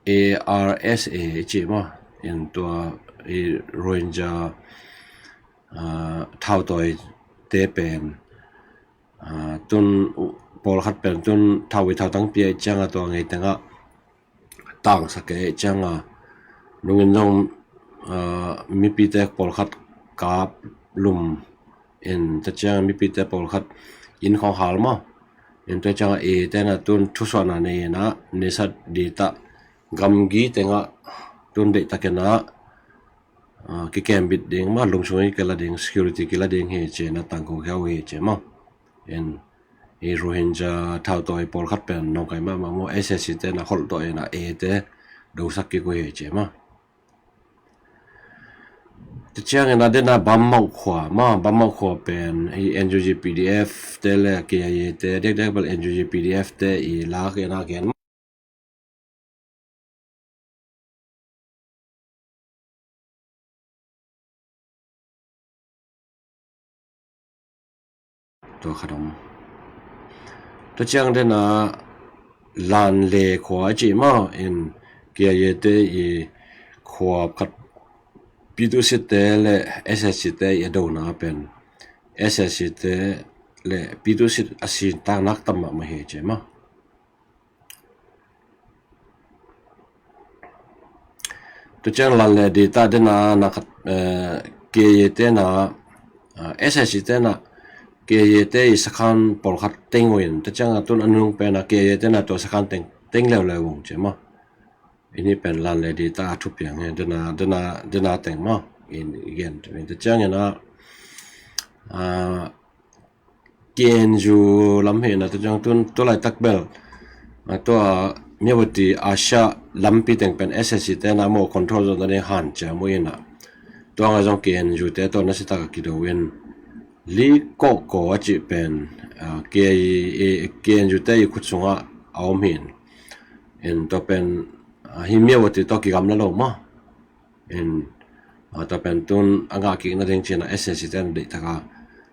A R S A i ci maw. In tua i Rohingya, a, thautawi te pen, a, tun pawlkhat pen tun thau i thautang pia i ciangah tua ngei tengah tangsak e cianga nungin zong, ah, mipite pawlkhat kap lum in ta cianga mipite pawlkhat inn khong hal maw. In tua cianga i tena tun thusuahna nei ina neisat di ta gamgi tenga tun deihtakina, ah, kikembit ding maw lungsung i kila ding security kila ding hi cina tangko kheu hi ci maw. In i Rohingya thautawi pawlkhat pen nongkai mahmah maw S S C te na holh tawh ina A te dosak kik uh hi ci maw. Tua ciangin a dena Bammauk khua maw Bammauk khua pen i N U G P D F te le K I A te dekdek bel N U G P D F te i lak ina gen maw. Tua khat om. Tua ciang dena Lanle khua a ci maw in K I A te i khua khat P two C te le S S C te i a dona pen S S C te le P two C a sin tak nak tam mahmah hi ci maw. Tua ciang Lanle data dena na khat, eh, K I A te na, ah, S S C te na K I A te i sakhan pawlkhat teng uh in tua ciang a tun a nung pen a K I A te na tua sakhan teng teng leuleu ung ci maw. Ini pen Lanle data a thupiang hi dena dena dena teng maw. In again tua ciang ina, ah, K N U lam hi na tua ciang tun tua laitak bel, a, tua Myawaddy Asia lampi teng pen S S C te na maw control zone na ding han cia mu ina tua nga zong K N U te tua na sitak a kido in li kawkkaw a cih pen, a, K I A, K N U te i khut sungah a om hin in tua pen, a, hi Myawaddy tua kigam na lo maw. In, a, tua pen tun a ngah kik na ding cina S S C te na deih taka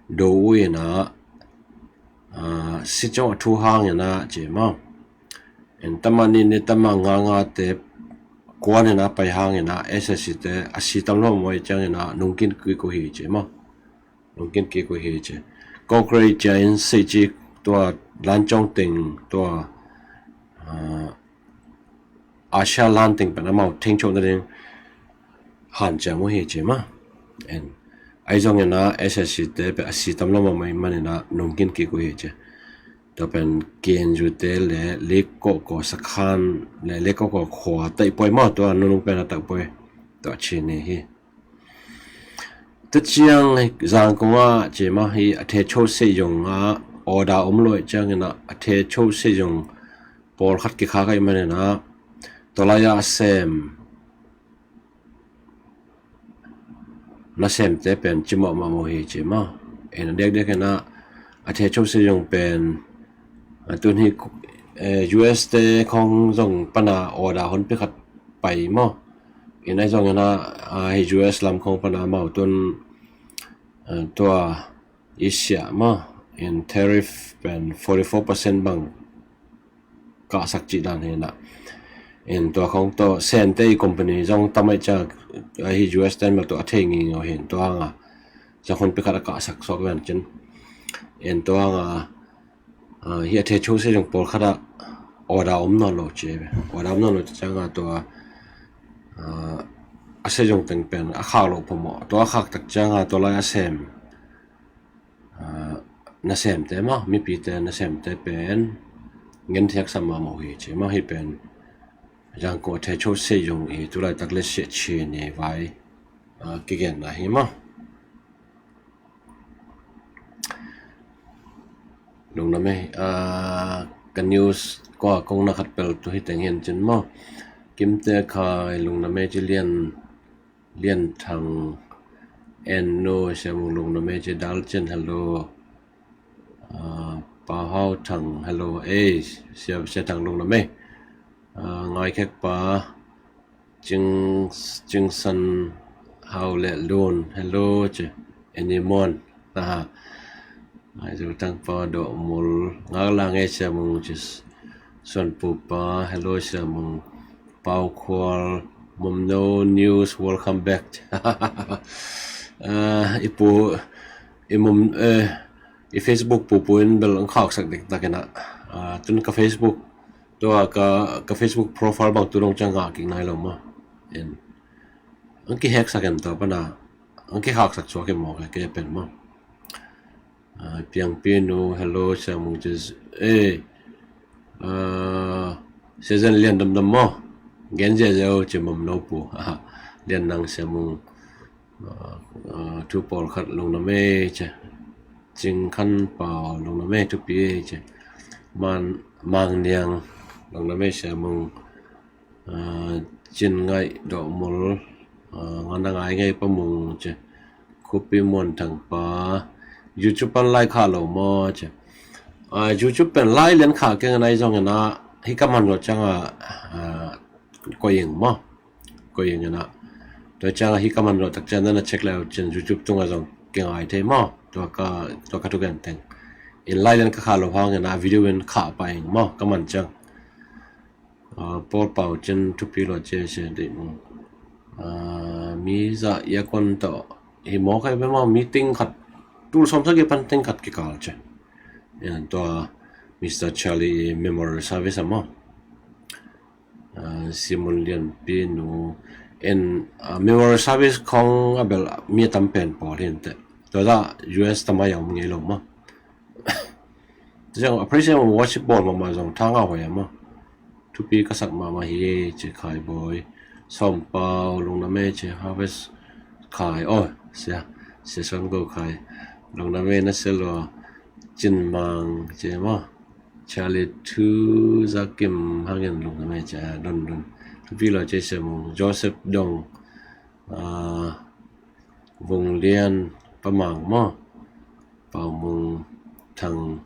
do uh ina, a, si cong a thu hang ina ci maw. In tama ni ni tama nga nga te kuan ina pai hang ina S S C te a si tam lo maw i ciang ina nungkin kik uh hi ci maw. Nungkin kik uh hi ci. Kokre cia in sei ci tua lan cong teng tua, a, Asia lan teng pen amau thengcho na ding han ciang uh hi ci maw. En ai zong ina S S C te pe a si tam lo maw mai man ina nungkin kik uh hi ci. Tua pen K N U te le lik kawkkaw sakhan le lik kawkkaw khua taih poi maw tua nunung pen a taih poi tua ci ni hi. Tua ciang Zangkong ah ci maw hi a thecho seiyong ah order om lo ciang ina a thecho seiyong pawlkhat kikhak ai man ina tua lai-ah a sem nasemte pen cimawh mahmah uh hi ci maw. En a diakdiak in ah a thei cose zong pen a tun hi, eh, U S te khong zong pana order honpi khat pai maw. En a zong in ah, ah, hi U S lam khong pana mau tun, eh, tua i siah maw, in tariff pen forty four percent bang kahsak cih dan hi in ah. In tua khong tawh Sente i company zong tamai ciang, ah, hi U S ten bel tua a thei ngingau hi in tua hanga zong honpi khat a kahsak suak ven cin. In tua hanga, ah, hi a thei cose zong pawlkhat ah order om nawn lo ci ve. Order om nawn lo ci cianga tua, ah, a se zong teng pen a khak lo phamawh. Tua a khak tak cianga tua lai a sem, ah, nasemte maw, mipite nasemte pen ngen thiak sam mahmah uh hi ci maw. Hi pen Yangon a thei cose zong i tulaitak le siah chin i vai, ah, kigenna hi maw. Lungdam ei, ah, ka news kua kong na khat pel tu hi teng hi en cin maw. Kimte Khai lungdam ei ci, Lian, Lian Thang, En Nu Siamung lungdam ei ci, Dal Cin hello. Ah, Pa Hau Thang hello ei, Sia, Sia Thang lungdam ei. Ah, Ngai Khek Pa, Cing, Cing San Hau le Lun hello ci, Eni Mon. Aha. Ai, Zutang Pa Doh Mul, Ngak Lang ei Siamung ci, Suan Pu Pa hello Siamung, Pau Khual, Mumno News, welcome back. Ah, i pu, i mum, eh, i Facebook pupu in bel ang khaksak diktak in ah. Ah, tun ka Facebook, tua ka, ka Facebook profile bang tu dong ciang ngah kik nai lo maw. In. Ang kihacksak in tua pana. Ang kikhaksak suak in maw ka, ka pen maw. Ah, Piangpi Nu hello Siamung ci, eh, ah, Season Lian damdam maw. Gen ziahziah uh ci, Mumno Pu. Lian Nang Siamung, ah, ah, thu pawlkhat lungdam ei ci. Cing Khan Pau lungdam ei thupi ei ci. Man, Mang Niang lungdam ei Siamung. Ah, Cin Ngaih Doh Mul, ah, Ngan a Ngai Ngai Pa Mung ci, Khupi Muan Thang Pa, YouTube pan lai khah lo maw ci. Ah, YouTube pen lai lian khah keng a nai zong in ah hi ka man zawh ciang a, ah, koih ing maw. Koih ing in ah. Tua ciang a hi ka man zawh tak ciang na check le uh cin YouTube tung a zong kingai thei maw. Tua ka, tua ka thugen teng. In lai lian ka khah lo hang in ah video in khah pah ing maw ka man ciang. Ah, Paul Pau Cin thupi lo ci, sia dih mung. Ah, mi zah ia kon tawh hi maw kai be maw, mi ting khat, tul sawm sagih pan ting khat kikal ci. Yan tua Mister Charlie memorial service a maw. Ah, Simon Lianpi Nu en, ah, memorial service khong a bel mi a tam pen pawl hi in teh. Tua zah U S tamai a om ngei lo maw. Tua ciang a praise and worship bawl mahmah zong thang a huai a maw. Thupi ka sak mahmah hi ci, Khai Bawi. Sawm Pau lungdam ei ci, Harvest Khai. Oh, sia, sia Suan Go Khai lungdam ei, na sia lua, Cin Mang ci maw. Charlie Thu Zakim hangin lungdam ei ci, ah, don don. Thupi lo ci, Sia Mung, Joseph Dong, ah, Vung Lian, Pa Mang maw. Pau Mung Thang.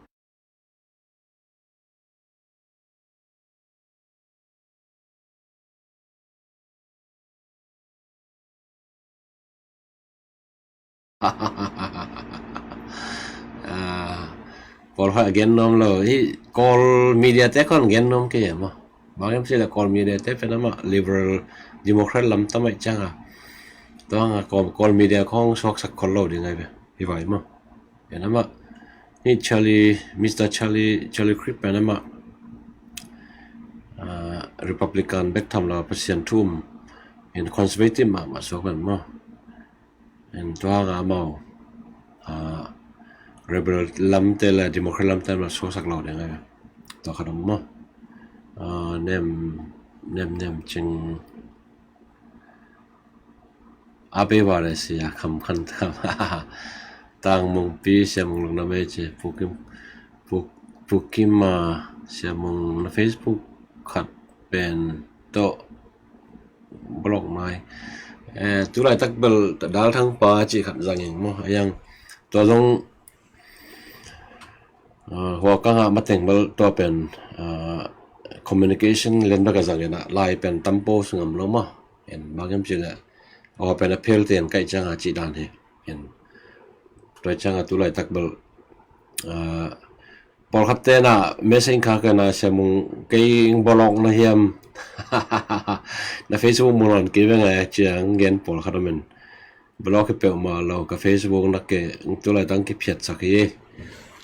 Ah, pawl khat gen nuam lo. Hi Kawl media te khong gen nuam kei maw. Bang hiam cih leh Kawl media te pen amah Liberal Democrat lam tamai ciang a. Tua hang a Kawl, Kawl media khong suaksak khol lo ding ai ve. Hi vai maw. En amah. Hi Charlie, Mister Charlie, Charlie Kirk pen amah, ah, Republican bek tham lo, Pasian thu um. En conservative mahmah suak pen maw. En tua hang a amau, ah, Liberal lam te le Democrat lam te amah suaksak lo ding ai ve. Tua khat om maw. Ah, nem, nem, nem cing. Ape Vare sia kham khan tham. Tang Mung Pi, Sia Mung lungdam ei ci. Pu Kim, Pu, Pu Kim a, Sia Mung na Facebook khat pen tawh block mai. Eh, tulaitak bel Dal Thang pa cih khat zang ing maw. A yang tua zong, ah, hua ka ngah mateng bel tua pen, ah, communication lian bek a zang in a, lai pen tampo sungam lo maw. En bang em cih leh, aw pen a phel ten kaih ciang a cih dan hi. En tua ciang a tulaitak bel, ah, pawlkhat ten a message kha ka na, Sia Mung, kei ing block na hiam? Na Facebook mu nawn kei ve ngai a ciang gen pawlkhat om in. Block hi peuhmah lo, ka Facebook na ke, tulaitak kiphiatsak hi.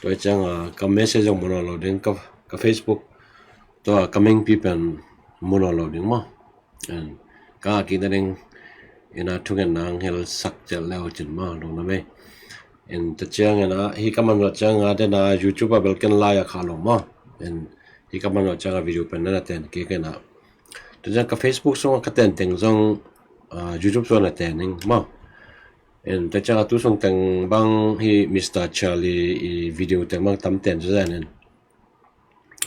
Tua ciang a ka message zong mu nawn lo ding, ka, ka Facebook, tua ka mengpi pen mu nawn lo ding maw. En ka ngah kik nading in a thugen nang hel sak ciat leu cin maw, lungdam ei. En tua ciang in a, hih ka man zawh ciang a, den a YouTube a bel ken lai a kha lo maw. En hih ka man zawh ciang a video pen na na ten kik in a. Tua ciang ka Facebook sung a ka ten teng zong, ah, YouTube sung a na ten ing maw. En tua ciang a tu sung teng bang hih Mister Charlie i video teng bang tam ten zaw zan en.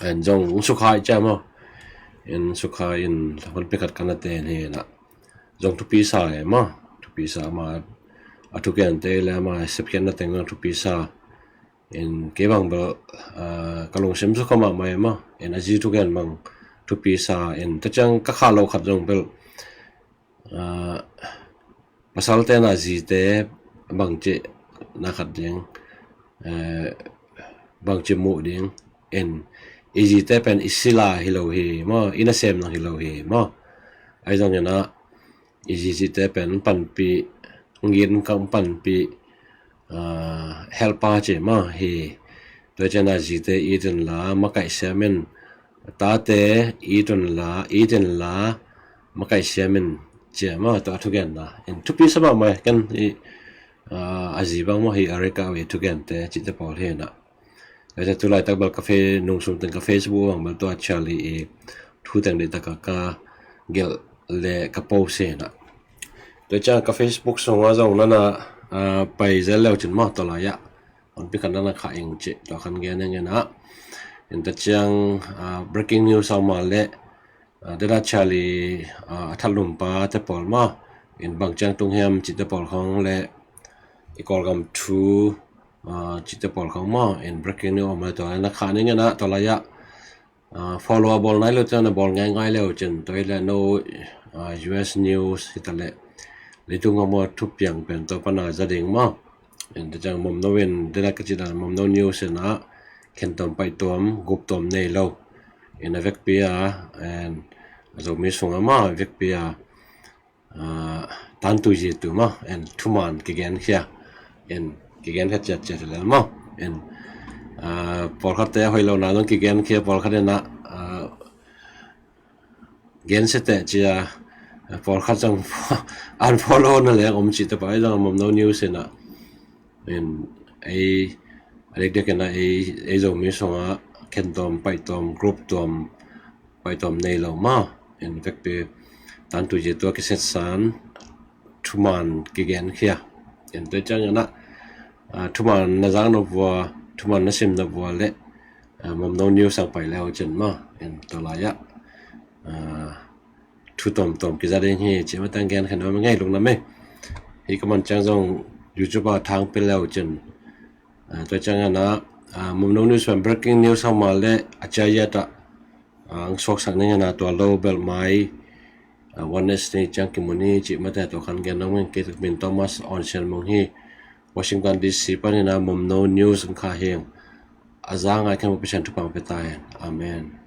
En zong sukha i ciam maw. En sukha in honpi khat ka na ten hi na. Zong thupi sa e maw. Thupi sa ma, a thukente le ma sepkhiatna teng zong thupi sa. En kei bang bel, ah, ka lungsim sukha mahmah e maw. En a zi thugen bang thupi sa. En tua ciang ka kha lo khat zong bel, ah, pasal ten a zite bangci na khat ding, eh, bangci muh ding. En i zite pen i sila hi lo hi maw, i nasem lang hi lo hi maw. Ahi zongin a i zite pen panpih, ngin ka panpih, ah, helper ci maw hi. Tua ciang a zite it inla makaih siam in, tate it inla, it inla makaih siam in ci maw, tua thugen na. En thupi sa mahmah ken i, ah, a zi bang maw hi, Erica a thugen te cite pawl hi na. Tua ciang tulaitak bel ka fe-, nungsung teng ka Facebook bang bel tua Charlie i thu teng dih taka ka gelh le ka post hi na. Tua ciang ka Facebook sung a zong na na, ah, pai zel leu cin maw, tua lai a honpi khat na na kha ing ci, tua khan gen ing in a. En tua ciang, ah, breaking news a om a le, ah, den a Charlie, ah, a thatlum pa te pawl maw. En bang ciang tung hiam cite pawl khong le i Kawlgam thu, ah, cite pawl khong maw. En breaking news om a le tua lai na kha ning in a, tua lai a, ah, follow a bawl nai lo ciang na bawl ngaingai leu cin, tua hi le no, ah, U S news hi ta le leitung a maw thupiang pen tua pan a za ding maw. En tua ciang Mom No in den a ka cih dan Mom No news in a khen tuam, paih tuam, gup tuam nei lo. En a vekpi a, en a Zomi sung a maw a vekpi a, ah, tantu zitu maw, en thuman kigenkhia, en kigenkhia ciatciat hi lel maw. En, ah, pawlkhatte a hoih lo na zong kigenkhia, pawlkhat in a, ah, gensia teh ci a, pawlkhat zong unfollow na leng om cite pa, ahi zong Mom No news in a, en ei, a dikdik in a ei, ei Zomi sung a khen tuam, paih tuam, group tuam, paih tuam nei lo maw. En vekpi tantu zitu a kisetsan thuman kigenkhia. En tua ciang in a, ah, thuman na zak nop vua, thuman na sim nop vua le, ah, Mom No news a pai leu cin maw. En tua lai a, ah, thu tuamtuam kiza ding hi ci mah teng gen khen om ngei, lungdam ei. Hih ka man ciang zong YouTube a thang pia leu cin. Ah, tua ciang in a, ah, Mom No news pan breaking news a om a le a cia yet a, ah, ang suaksak ning in a, tua lo bel mai, ah, Wednesday ciang kimu ni ci mah teh, tua khan gen om ngei. Kei tuk min Thomas Awn Sian Mung hi, Washington D C pan in a Mom No news ang kha hi ing. A za ngai khen mu Pasian thupha pia ta hen. Amen.